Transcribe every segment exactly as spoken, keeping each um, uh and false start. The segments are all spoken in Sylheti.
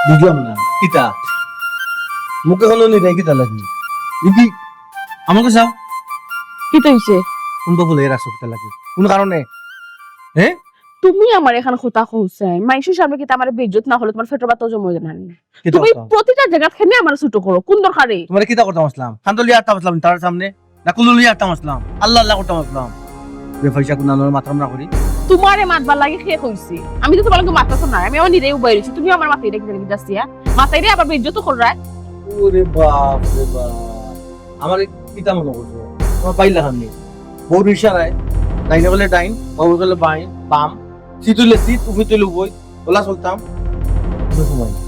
বুঝলাম না। কিতা? মুখে কোনো নিরাই কিতা লাগি? ইদি আমাকে চাও? কিতা অইছে? কোন বাবু লইয়া রাখছো কিতা লাগি? কোন কারণে? হ্যাঁ? তুমি আমার এখান কথা কইছো, মাইনষর সামনে কিতা আমার বেইজ্জত না করলে তোমার পেটর ভাতও জমে না নি? কিতা তুমি করতাম? প্রতিটা জায়গাত কেনে আমার ছোট করো, কোন দরকারে? তোমারে কিতা করতাম আসলাম? কান্দো লইয়া আরতাম আসলাম তার সামনে? না কুলু লইয়া আরতাম আসলাম? আল্লাহ আল্লাহ করতাম আসলাম? বে পয়সা কোন আনোর মাতরাম না করি। তোমারে মাতবার লাগি কে কইছে? আমি তো তোমার লগে মাততাম না, আমি আমার নিজেই উবাই রইছি, তুমি আমার মাথায় রেখে দিলে কি যাচ্ছি, হ্যাঁ? মাথায় রে আবার বেইজ্জত কররায়। ওরে বাপ রে বাপ, আমার কিতা মনে করছো? তোমার বাইর লাখান নি? বউর ইশারায় ডাইনে গেলে ডাইন, বামে গেলে বাইন, বাম, সিট হইলে সিট, উফিত হইলে উবই, ওলা চলতাম। কোনো সময় না।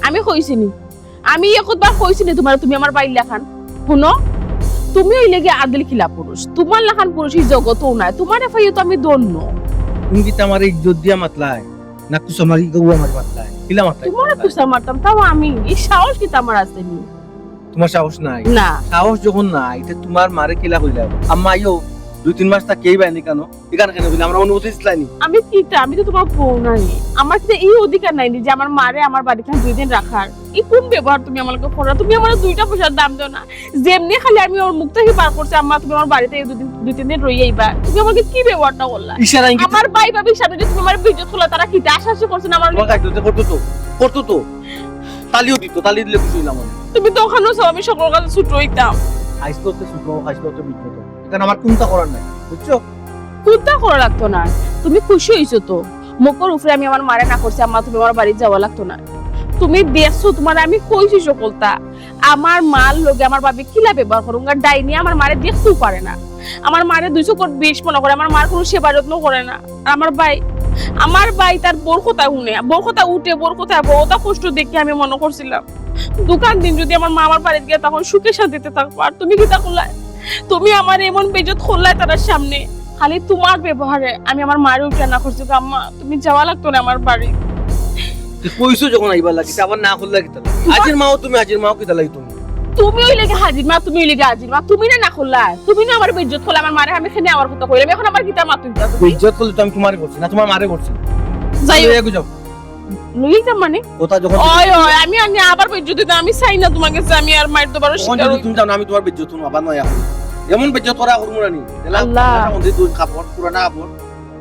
আমি কইছি নি, আমি একবার কইছি নি তোমার, তুমি আমার বাইর লাখান? হুনো, তুমি অইলে গিয়া আদিল কিলা পুরুষ, তোমার লাখান পুরুষ এই জগতও নাই, তোমারে পাইয়া তো আমি ধন্য। তুমি কিতা আমারে ইজ্জত দিয়া মাতলায়, না কুসা মারি গৌ আমার মাতলায়? কিলা মাতলায়? তোমারে কুসা মারতাম, তাও আমি, এই সাহস কিতা আমার আছে নি? তোমার সাহস নাই? না। সাহস যখন নাই, তে তোমার মারে কিলা কইলা? আম্মা আইও, দুই তিন মাস থাকি এই বাইনি কেন? এখানে কেন কইলে আমরা অনুমতি দিছিলাম নি? আমি কিতা, আমি তো তোমার বউ নাই। আমার কিতা এই অধিকার নাই নি যে আমার মারে আমার বাড়িত দুই দিন রাখার? এই কোন ব্যবহার তুমি আমার লগে করো? তুমি আমার দুইটা পয়সার দাম দেও না। যেমনে খালি আমি ওর মুখ থাকি বার করছি, "আম্মা, তুমি আমার বাড়িত এই দুদিন, দুই তিন দিন রইয়া আইবা।" তুমি আমাকে কি ব্যবহারটা করলা? ইশারা ইঙ্গিত। আমার ভাই ভাবির সামনে যে তুমি আমার বেইজ্জত করলা, তারা কিতা আশা আশা করছে না আমার তোমার লগে? কাজ করতে, করতো তো, করতো তো। তালিও দিত, তালি দিলে খুশি হইলাম আমি। তুমি তো ওখানেও চাও আমি সকল কাজে ছোট হইতাম। আইস তো ছোট, আইস তো বিজ্ঞত। এখানে আমার কুন্তা করার নাই, বুঝছো? কুন্তা করা লাগতো না, তুমি খুশি হইছো তো। মুখর উপরে আমি আমার মারে না করছি, "আম্মা, তুমি আমার বাড়িত যাওয়া লাগতো না।" তুমি দেখছো, তোমার আমি কইছি সকলতা। আমার মার লগে আমার ভাবি কিলা ব্যবহার করুন, আর ডাইনি আমার মারে দেখতেও পারে না। আমার মারে দুই চোখর বিষ মনে করে, আমার মার কোনো সেবা যত্ন করে না। আর আমার ভাই, আমার ভাই তার বউর কথা শুনে, বউর কথা উঠে, বউর কথা বউ, ওটা কষ্ট দেখে আমি মনে করছিলাম দোকান দিন যদি আমার মা আমার বাড়িত গিয়া তখন সুখে শান্তিতে থাকবো। আর তুমি কিতা করলায়? তুমি আমার এমন বেইজ্জত করলায় তারার সামনে। খালি তোমার ব্যবহারে আমি আমার মারে উঠে না করছি, "আম্মা, তুমি যাওয়া লাগতো না আমার বাড়ি।" তে কইছো যখন আইবার লাগি, তে আবার না করলে কিতা লাগি? হাজির মাও তুমি, হাজির মাও কিতা লাগি তুমি? তুমি অইলে গি হাজির মা, তুমি অইলে গি হাজির মা, তুমি না না করলায়, তুমি না আমার বেইজ্জত করলায়, আমার মারে আমি এখানে আমার কথা কইলাম, এখন আমার কিতা মাত তুলতা তুমি? বেইজ্জত করলে তো আমি তোমারে করছি না, তোমার মারে করছি। যাই হোক। লইয়া যাও। লইয়া যাও মানে? কথা যখন ওই, ওই, আমি, আমি আবার বেইজ্জত দিতাম, আমি চাই না তোমার কাছে আমি আর মাইর দোবারও তখন শিকার যদি হই। তুমি যাও না, আমি তোমার বেইজ্জত হবো, আবার নয়া করি। এমন বেইজ্জত করা করবো না নি। এলা আল্লাহ। পুরানা মন্দির দুই কাপড়, পুরানা কাপড়।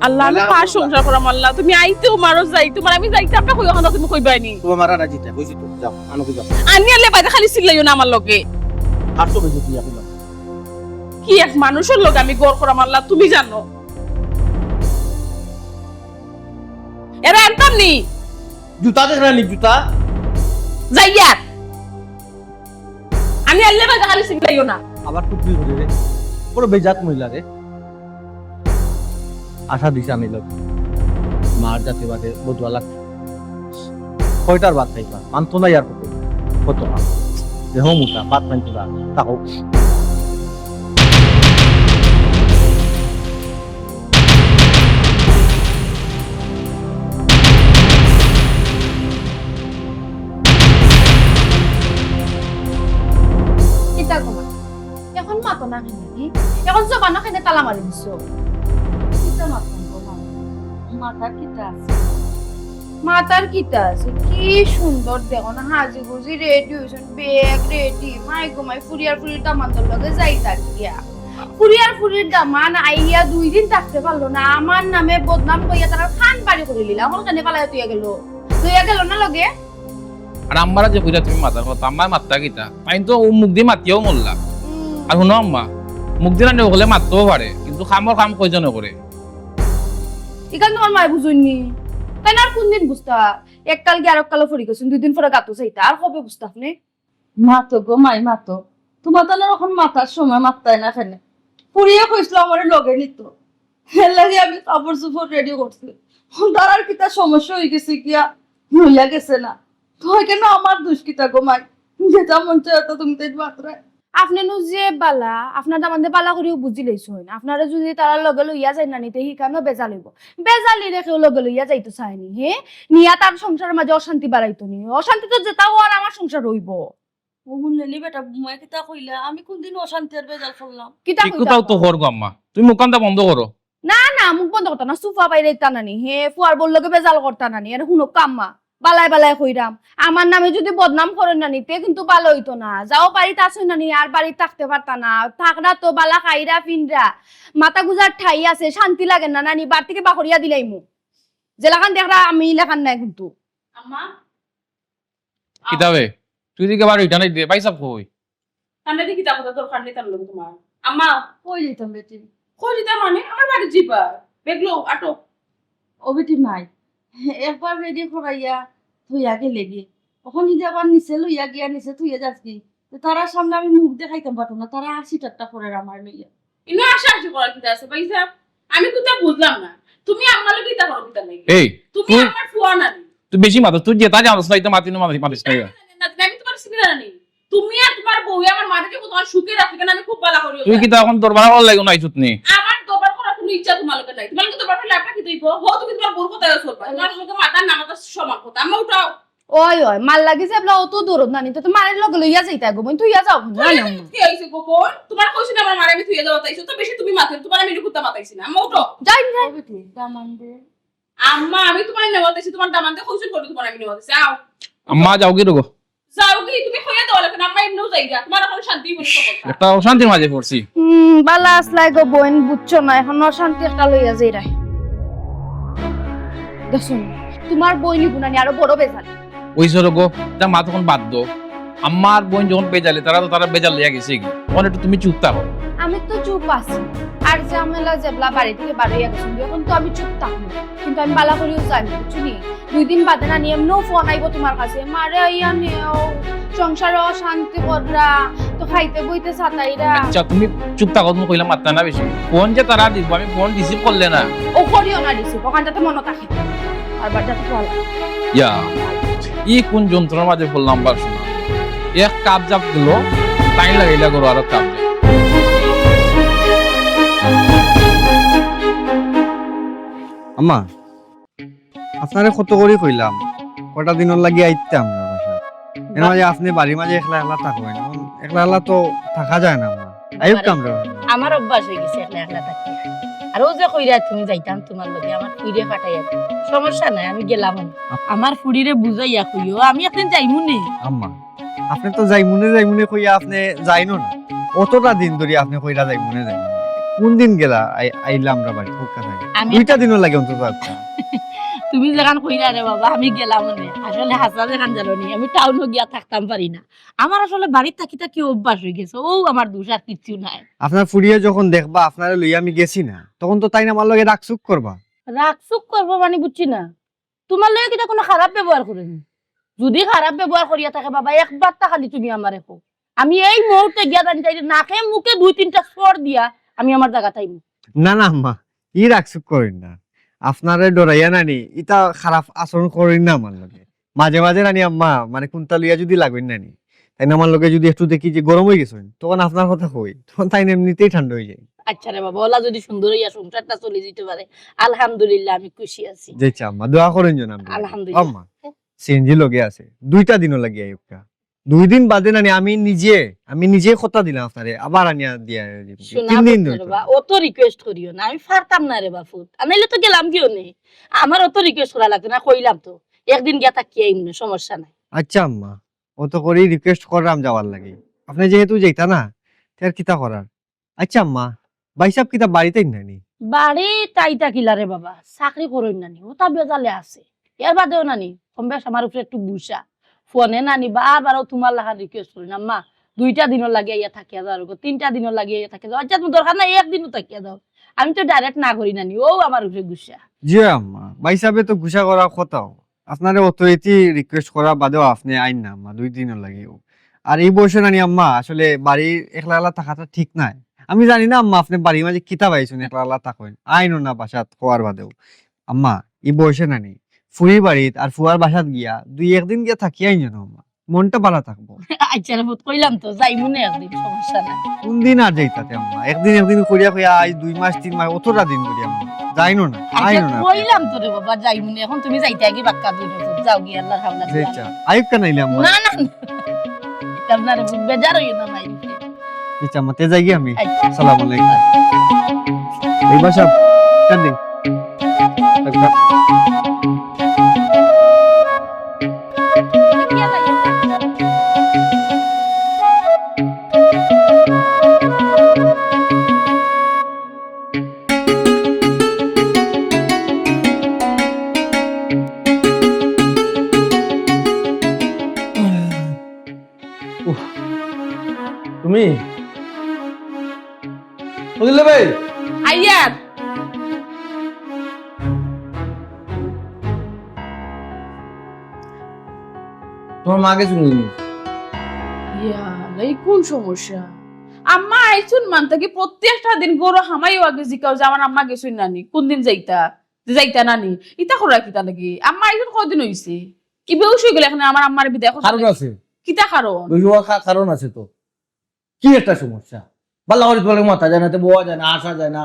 আল্লাহ, আমি নয়া কার কাপড় সংসার করাম আল্লাহ? তুমি আইতেও মারো, যাইতেও মারো, আমি যাইতাম না কই, ওখানে তুমি কইবায় নি। তোমার মারা না জিতে, কইছি তো, যাও, আনো কই যাও। আনিয়া লেবায় খালি চিল্লাইও না আমার লগে। আর তো বেইজ্জত দিয়া কইলাম। কি এক মানুষর লগে আমি ঘর করাম আল্লাহ, তুমি জানো। এরা আনতাম নি। জুতা দেখ না নি, জুতা। যাইয়ার। আমি আনলে বা খালি চিল্লাইও না। আবার টুকলি করে রে। বড় বেজাত মহিলা রে। আশা দিছে আমি লোক। মার জাতি বাদে বদুয়া লাগছে। কয়টার ভাত খাইবা? মানতো না ইয়ার পুতে। কত মা? দেহ মোটা, ভাত নাই তোরা। তা হোক। কিতা গো মা? এখন মাতো না কেনে, হি? এখন জবানো কেনে তালা মারি দিছো? কিতা মাতো গো মা? মাতার কিতা আছে? মাতার কিতা আছে? কি সুন্দর দেখো না, হাজি গুজি রেডি হইছইন, ব্যাগ রেডি, মাই গো মাই, ফুরিয়ার ফুরির দামান্দর লগে যাইতা গিয়া। ফুরিয়ার ফুরির দামান আইয়া দুই দিন থাকতে পারলো না, আমার নামে বদনাম কইয়া তারা খান বাড়ি করে নিলা। এখন কেনে পালাইয়া তুইয়া গেল? তুইয়া গেল না লগে? আর আম্মারা যে কইরা তুমি মাতার কথা, আম্মার মাত্তা কিতা? তাইন তো ও মুখ দি মাতিয়াও মরলা। হুম। আর হুনো আম্মা, মুখ দি রানে হকলে মাততেও পারে, কিন্তু কামর কাম কয়জনে করে? ইখান তোমার মায়ে বুঝইননি। তাইন আর কোন দিন বুঝতা? এক কাল গিয়া আরক কালো ফরি গেছইন, দুই দিন পরে গাতো চাইতা, আর কবে বুঝতা আপনে? মাতো গো মাই, মাতো। তোমার তানর এখন মাতার সময় মাততায় না কেনে? ফুরিয়ে কইছিল আমারে লগে নিত। এর লাগি আমি কাপড় চোপড় রেডি করছি। তারার কিতা সমস্যা হই গেছে গিয়া, হইয়া গেছে না। তো কেনে আমার দোষ কিতা গো মাই? যেটা মন চায় তা তুমি তাই মাতরায়। আপনে নু যে বালা, আপনার দামান্দে বালা করিও বুঝি লইছইন। আপনারে যদি তারার লগে লইয়া যাইন না নি তে হিখানো বেজাল অইবো। বেজালিরে কেউ লগে লইয়া যাইতো চায় নি, হে? নিয়া তার সংসারর মাঝে অশান্তি বাড়াইতো নি। অশান্তি তো যেটা অওয়ার আমার সংসার অইবো। ও হুনলে নি বেটা, বুমায় কিতা কইলা? আমি কোনদিন অশান্তি আর বেজাল করলাম? কিতা ঠিক কইতা? কথাও তো কর গো আম্মা, তুমি মুখ কান্দা বন্ধ করো। না, না, মুখ বন্ধ করতা না, সুফা বাইরে ইতা নানি। হে, ফুয়ার বউর লগে বেজাল করতা নানি। আরে হুনো কাম্মা, বালায় বালায় কইরাম, আমার নামে যুদি বদনাম করইন না নি, তে কিন্তু বালা অইতো না। যাও বাড়িত আছইন না নি, আর বাড়িত থাকতে পারতা না। থাকরা তো বালা খাইরা ফিনরা, মাথা গুজার ঠাই আছে, শান্তি লাগে না নানি, বাড়ি থাকি বার করিয়া দিলাইমু। যেলাখান দেখরা আমি ইলাখান নায় কিন্তু। আম্মা, কিতা বে? তুই দিকে বারো ইটা নাই দে, ভাইসাব কই? তানরে দি কিতা কথা দরকার নাই তান লগে তুমার। আম্মা। কই যাইতাম বেটি? কই যাইতাম মানে? আমার বাড়িত যাইবা। ব্যাগ লও, আটো। ও বেটি মাই, একবার রেডি করাইয়া থইয়া গেলে গি। অখন যদি আবার নিচে লইয়া গিয়া নিচে থইয়া যাস কি? তো তারার সামনে আমি মুখ দেখাইতাম পারতাম না, তারা হাসি ঠাট্টা করের আমার লইয়া। ইনো হাসাহাসি করার কিতা আছে, ভাইসাব? আমি কুন্তা বুঝলাম না। তুমি আম্মার লগে ইতা করো কিতার লাগি? এই, তুমি তুই আমার ফুয়া নানি। তুই বেশি মাতস, তুই যেতা জানস না, ইতা মাতিস না, মাতিস না। না, না, আমি তুমার চিনি না নি। তুমি আর তুমার বউয়ে আমার মারে যে কত সুখে রাখে, কেনে আমি খুব বালা করি। তুই কিতা অখন দরবার করার লাগি আইছত নি? আমার দরবার করার কুনু ইচ্ছা তুমার লগে নাই। তুমার লগে দরবার করলে আপনার কিতা অইবো? হো, তুমি তুমার বউর কথায় চলবা। তুমার লগে মাতার না মাতার সমান কথা। আম্মা উঠাও। ওই, ওই, মার লাগি যে এবলা অত দরদ নানি, তো মারে লগে লইয়া যাইতা গো বইন, থইয়া যাও না, না, না। কি অইছে গো বইন? তুমার কইছি না আমার মারে আমি থইয়া যাওয়া তাইছো, তো বেশি তুমি মাতের, তুমার আমি কুন্তা মাতাইছি না। আম্মা উঠো। যাই, যাই। ও বেটি, দামান দে। আম্মা, আমি তুমার নেওয়া তাইছি, তুমার দামান দে কইছইন বলে তুমার আমি নেওয়া তাইছি। আও। আম্মা, যাও কি রোগো? যাও কি? তুমি কইয়া দেওয়া লাগবো না, আম্মা এমনেও যাইগা। তুমার অখন শান্তি অইবো না কথা। একটা অশান্তির মাঝে পড়ছি। হুম, বালা আছলায় গো বইন, বুঝছো না, অখন অশান্তি একটা লইয়া যাইরায়। দেখছো নি, তুমার বইন গুনানি আরো বড় বেজাল। ওই সরো গো, তা মা তখন বাদ দো। আম্মার বইন যখন বেজালে, তারা তো তারা বেজাল লইয়া গেছে গি। অখন একটু তুমি চুপ থাকো। আমি তো চুপ আছি। আর ঝামেলা যেবলা বাড়ি থাকি বার অইয়া গেছে, অখন তো আমি চুপ থাকমু। কিন্তু আমি বালা করিও জানি, বুঝছো নি? দুই দিন বাদে নানি এমনেও ফোন আইবো তুমার কাছে, "মারে আইয়া নেও, সংসারো অশান্তি কররা, তো খাইতে বইতে সাতাইরা।" আচ্ছা, তুমি চুপ থাকো, তুমি কইলাম মাততা না বেশি। ফোন যে তারা দিবো, আমি ফোন রিসিভ করলে না। ও করিও না রিসিভ, অখান যাতে মনো থাকে। আর বাদ যাতে ফোন। ইয়া, ই কুন যন্ত্রণার মাঝে পড়লাম বা শোনা। এক কাপ জাপ দিল, টাইম লাগাইলা করো আরো কাপ জাপ। আম্মা, আপনারে কত করি কইলাম, কটা দিনর লাগি আইতাম না বাসাত। এর মাঝে আপনে বাড়ির মাঝে একলা একলা থাকইন, অখন একলা একলা তো থাকা যায় না, আম্মা। আইউক কাম রে। আমার অভ্যাস অই গেছে একলা একলা থাকি। আর অউ যে কইরা তুমি যাইতাম তুমার লগে, আমার ফুড়িরে পাঠাইয়া দিও। সমস্যা নাই, আমি গেলাম না। আমার ফুড়িরে বুঝাইয়া কইও, আমি একদিন যাইমু নে। আম্মা, আপনে তো যাইমু নে, যাইমু নে কইয়া আপনে যাইনও না। অতটা দিন ধরি আপনে কইরা যাইমু নে, যাইমু নে। কুন দিন গেলা আই-, আইলাম রে বাড়ি, কউক্কা থাকি। আমি দুইটা দিনর লাগি অন্তত আইতাম। তুমি যেখান কইরা রে বাবা, আমি গেলাম নে। আসলে হাছা যেখান জানো নি, আমি টাউনো গিয়া থাকতাম পারি না। আমার আসলে বাড়িত থাকি থাকি অভ্যাস অই গেছে। অউ আমার দুষ, আর কিচ্ছু নাই। আপনার ফুড়িয়ে যখন দেখবা আপনারে লইয়া আমি গেছি না, তখন তো তাইন আমার লগে রাগ-চুক করবা। রাগ-চুক করবো মানে বুঝছি না। তুমার লগে কিতা কুনু খারাপ ব্যবহার করে নি? যুদি খারাপ ব্যবহার করিয়া থাকে বাবা, একবারটা খালি তুমি আমারে কও। আমি এই মুহূর্তে গিয়া জানি তাইরে নাকে মুখে দুই তিনটা চড় দিয়া আমি আমার জাগাত আইমু। না, না আম্মা, ই রাগ-চুক করইন না। আপনারে ডরাইয়া নানি, ইতা খারাপ আচরণ করইন না আমার লগে। মাঝে মাঝে নানি আম্মা, মানে কুন্তা লইয়া যুদি লাগইন নানি, তাইন আমার লগে যুদি একটু দেখি যে গরম অই গেছইন, তখন আপনার কথা কই, তখন তাইন এমনিতেই ঠান্ডা অই যায়। আচ্ছা রে বাবা, অলা যুদি সুন্দর অইয়া সংসারটা চলি যাইতে পারে, আলহামদুলিল্লাহ, আমি খুশি আছি। জি আচ্ছা আম্মা, দোয়া করইন যেন আমি। আলহামদুলিল্লাহ। আম্মা, সিএনজি লগে আছে, দুইটা দিনর লাগি আইউক্কা। দুই দিন বাদে নানি আমি নিজে, আমি নিজে কথা দিলাম আপনারে, আবার আনিয়া দিয়া দিমু। শোনা তিন দিন পুত্র ধরে। বা, অত request করিও না, আমি পারতাম না রে বাফুত। আর নাইলে তো গেলাম গিও নে। আমার অত request করা লাগতো না, কইলাম তো। একদিন গিয়া থাকি আইমু নে, সমস্যা নাই। আচ্ছা আম্মা, অত করি request করলাম যাওয়ার লাগি। আপনে যেহেতু যাইতা না, তে আর কিতা করার? আচ্ছা আম্মা, ভাইসাব কিতা বাড়িত আইন নানি? বাড়িত আইতা কিলা রে বাবা, চাকরি করইন নানি, অতা বেজালে আছে। এর বাদেও নানি, কম বেশ আমার উপরে একটু গুসা। ফোনে নানি বারবার অউ তুমার লাখান request করইন, "আম্মা, দুইটা দিনর লাগি আইয়া থাকিয়া যাও, তিনটা দিনর লাগি আইয়া থাকিয়া যাও।" আচ্ছা, তুমার দরকার নাই, একদিনও থাকিয়া যাও। আমি তো direct না করি নানি, অউ আমার উপরে গুসা। জি আম্মা, ভাইসাবে তো গুসা করার কথাও। আপনারে অত এতি request করার বাদেও আপনে আইন না আম্মা, দুই দিনর লাগি অউ। আর ই বয়সে নানি আম্মা, আসলে বাড়িত একলা একলা থাকাটা ঠিক নায়। আমি জানি না আম্মা, আপনে বাড়ির মাঝে কিতা পাইছইন, একলা একলা থাকইন। আইনও না বাসাত কওয়ার বাদেও। আম্মা, ই বয়সে নানি, ফুড়ির বাড়িত আর ফুয়ার বাসাত গিয়া দুই একদিন গিয়া থাকি আইন যেন আম্মা। মনটা ভালা থাকবো। আচ্ছা রে পুত, কইলাম তো, যাইমু নে একদিন, সমস্যা নাই। কুন দিন আর যাইতাতে আম্মা? একদিন একদিন করিয়া কইয়া আইজ দুই মাস, তিন মাস, অতটা দিন ধরি আম্মা। যাইনো না, আচ্ছা, আইনো না। কইলাম তো রে বাবা, যাইমু নে। এখন তুমি যাইতে আগে বাক্কা দুই বছর। যাও গিয়া আল্লাহর হাওলা দিয়া। আচ্ছা, আইউক্কা নাইলে আম্মা। না, না, না। এটা আপনার বেজার অইও না, মাই। আচ্ছা, আম্মা, তে যাই গিয়া আমি। আচ্ছা। আসসালামু আলাইকুম। এই বাসা, কেন নেই? আচ্ছা। তুমি বুঝলে ভাই? আইয়ার। তোমার মা গেছে নি? ইয়া, লাই কোন সমস্যা? আম্মা আইছুন মান থাকি প্রত্যেকটা দিন গরু হামাইও আগে জিকাও যে আমার আম্মা গেছুন নানি, কোন দিন যাইতা? যে যাইতা নানি? ইতা করা কিতা লাগি? আম্মা আইছুন কদিন হইছে? কি বেউস হই গেলে এখানে আমার আম্মার বিদায় করতে কারণ লাগি? আছে। কিতা কারণ? ওই হওয়া কা-, কারণ আছে তো। কি একটা সমস্যা? বালা করে তোমার মাথা যায় না, তো বওয়া যায় না, আসা যায় না।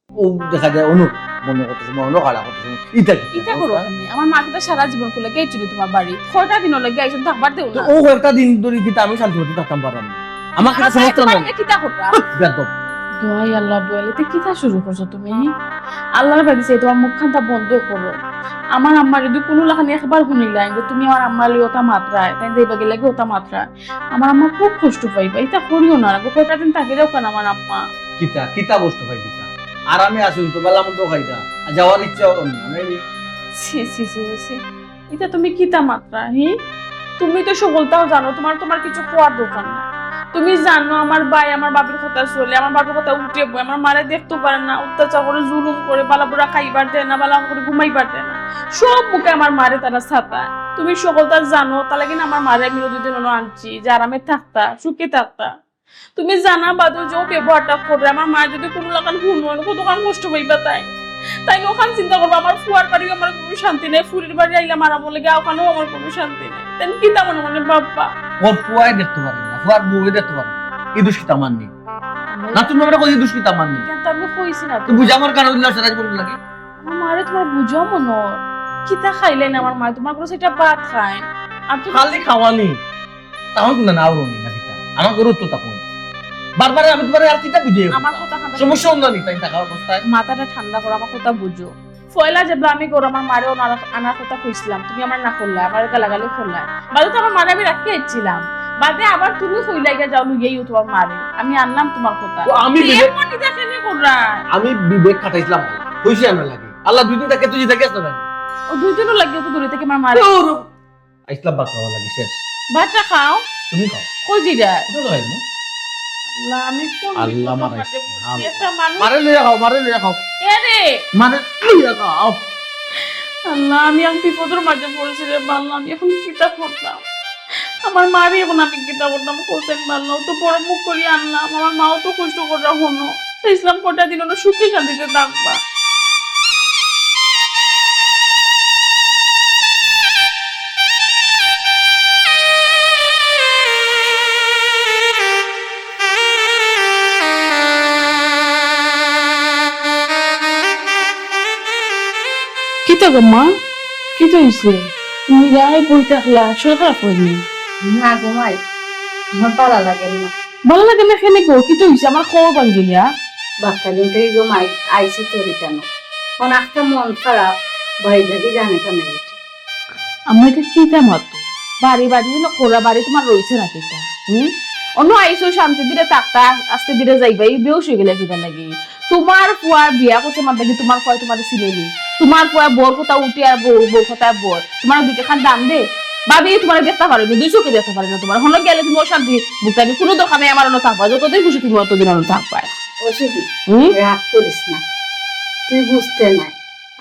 ও দেখা যায় অন্য মনে করতে সময়, অন্য খারাপ করতে সময়। ইতা কি? ইতা করো তুমি। আমার মা কিতা সারা জীবন করলে কে ছিল তোমার বাড়ি? কয়টা দিন লাগে আইসন থাকবার দেও তো না। ও কয়েকটা দিন ধরে কিতা আমি শান্তি মতো থাকতাম পারলাম না। আমার কিতা আমার সমস্যা বাড়ি নাই। কিতা করবা? বেদব। দোয়াই আল্লাহ, দোয়াই, এতে কিতা শুরু করছো তুমি? আল্লাহর বাড়ি চাই তোমার মুখখানটা বন্ধ করো। আমার আম্মা যদি কোনো লাখানি একবার শুনিলাই যে তুমি আমার আম্মা লই ওটা মাত্রায়, তাই যাইবা গেলে কি ওটা মাত্রায়? আমার আম্মা খুব কষ্ট পাইবা, ইতা করিও না, গো, কয়টা দিন থাকি যাও কেন আমার আম্মা? কিতা, কিতা কষ্ট পাই কিতা? আর আমি আসুন তো বালা মন্দ খাইতা, আর যাওয়ার ইচ্ছা হতো না, নাইলে ছি, ছি, ছি, ছি, ছি। ইতা তুমি কিতা মাতরা, হি? তুমি তো সকলতাও জানো, তোমার, তোমার কিছু কওয়ার দরকার না। তুমি জানো আমার ভাই আমার বাপের কথা চলে, আমার বাপের কথা উঠে বয়, আমার মারে দেখতে পারে না, অত্যাচার করে, জুলুম করে, বালা বুরা খাইবার দেয় না, বালা করে ঘুমাইবার দেয় না, সব মুখে আমার মারে তারা ছাতায়। তুমি সকলতা জানো, তাহলে কিনা আমার মারে আমি দুদিন অনো আনছি যে আরামে থাকতা, সুখে থাকতা। তুমি জানা বাদে যে ও ব্যবহারটা করে, আমার মা যদি কোনো লাখান হুনো, কতখান কষ্ট পাইবা তাই। তাই না ওখান চিন্তা করবো, আমার ফুয়ার বাড়ি আমার কোনো শান্তি নাই, ফুরির বাড়ি আইলাম আরাম লাগে, ওখানেও আমার কোনো শান্তি নাই। তাই কিতা মনে মনে ভাববা? ওর ফুয়াই দেখতে পারে না, ফুয়ার বউয়ে দেখতে পারে না। এই দুষ কিতা আমার নেই? না, তুমি আমারে কই এই দুষ কিতা আমার নেই? কিন্তু আমি কইছি না তো। বুঝা আমার কারণ দিলাম সারা জীবন লাগে। আমার মারে তোমার বুঝাও মনে হয়। কিতা খাইলেন আমার মা? তোমার কোনো সেটা ভাত খায়। আর তুমি খালি খাওয়ানি। তাহলে কিন্তু না, ওর নেই না কিতা। আমার গরু তো তখন। বারবার আমি তোমারে আর কিতা বুঝাই? আমার কথা খাবে। সমস্যা অন্য নেই, তাই থাকা অবস্থায়। মাথাটা ঠান্ডা করো, আমার কথা বুঝো। পয়লা যেবলা আমি গরু আমার মারে ওনার আনার কথা কইছিলাম, তুমি আমার না করলা, আমার গালাগালি করলা। বাদে তো আমার মারে আমি রাখতে ইচ্ছিলাম। বাদে আবার তুমি কইলা গিয়া যাও লইয়াইও তোমার মারে। আমি আনলাম তোমার কথা। ও, আমি তুই বিবেক এমন ইটা কেনে করলা? আমি বিবেক খাটাইছিলাম। কইছি আমার লাগে। আল্লাহ দুই দিন থাকে, তুই থাকে আসতে না। ও দুই দিনও লাগে তো দূরে থেকে আমার মারে। ওর আইসলাম ভাত খাওয়া লাগে শেষ। ভাতটা খাও। তুমি খাও। কই দিরা? কোথায় যাই না? আল্লাহ, আমি কোন আল্লাহ বিপদের মারে। মাঝে পড়ছি? আল্লাহ। একটা মানুষ মারে লইয়া খাও, মারে লইয়া খাও। এ রে! মারে লইয়া খাও। আল্লাহ, আমি এক বিপদের মাঝে পড়ছি রে, আল্লাহ, আমি এখন কিতা করতাম? আমার মারে এখন আমি কিতা করতাম? কোথায় মারলাম? তো বড় মুখ করি আনলাম, আমার মাও তো কষ্ট করে হনো। ইসলাম কটা দিন হলো সুখে শান্তিতে থাকবা। কিতা গো মা? কিতা হইছে? নিরায় বই থাকলা, শরীর খারাপ অয়নি? না গো মাই, আমার ভালা লাগে না। ভালা লাগে না কেনে গো? কিতা হইছে? আমার খবর ভাঙ্গিলিয়া। বাক্কা দিন তো এই গো মাই আইছি তো রে কেন? কোন একটা মন খারাপ, ভাই ভাবি জানে কেন এটা? আমি এটা কিতা মাতো? বাড়ি বাড়ি যেন খোলা বাড়ি তোমার রইছে না কিতা? হুম? অন্য আইসো শান্তি ধীরে থাকতা, আস্তে ধীরে যাইবা, এই বেউস হয়ে গেলে কিতা লাগি? তোমার ফুয়া বিয়া করছে মাত্র কি তোমার ফুয়া তোমার চিনেনি? তোমার ফুয়া বউর কথা উঠে আর বউ, বউর কথা বর। তোমার দুইটা খান দাম দে। ভাবি তোমার দেখতে পারে না, দুই চোখে দেখতে পারে না তোমার। হলো গেলে তুমি অশান্তি ভুগতানি, কোনো দরকার নেই আমার অন্য থাকবা, যতদিন খুশি তুমি অতদিন অন্য থাকবা। ও শিবি, হুম? রাগ করিস না, তুই বুঝতে নাই।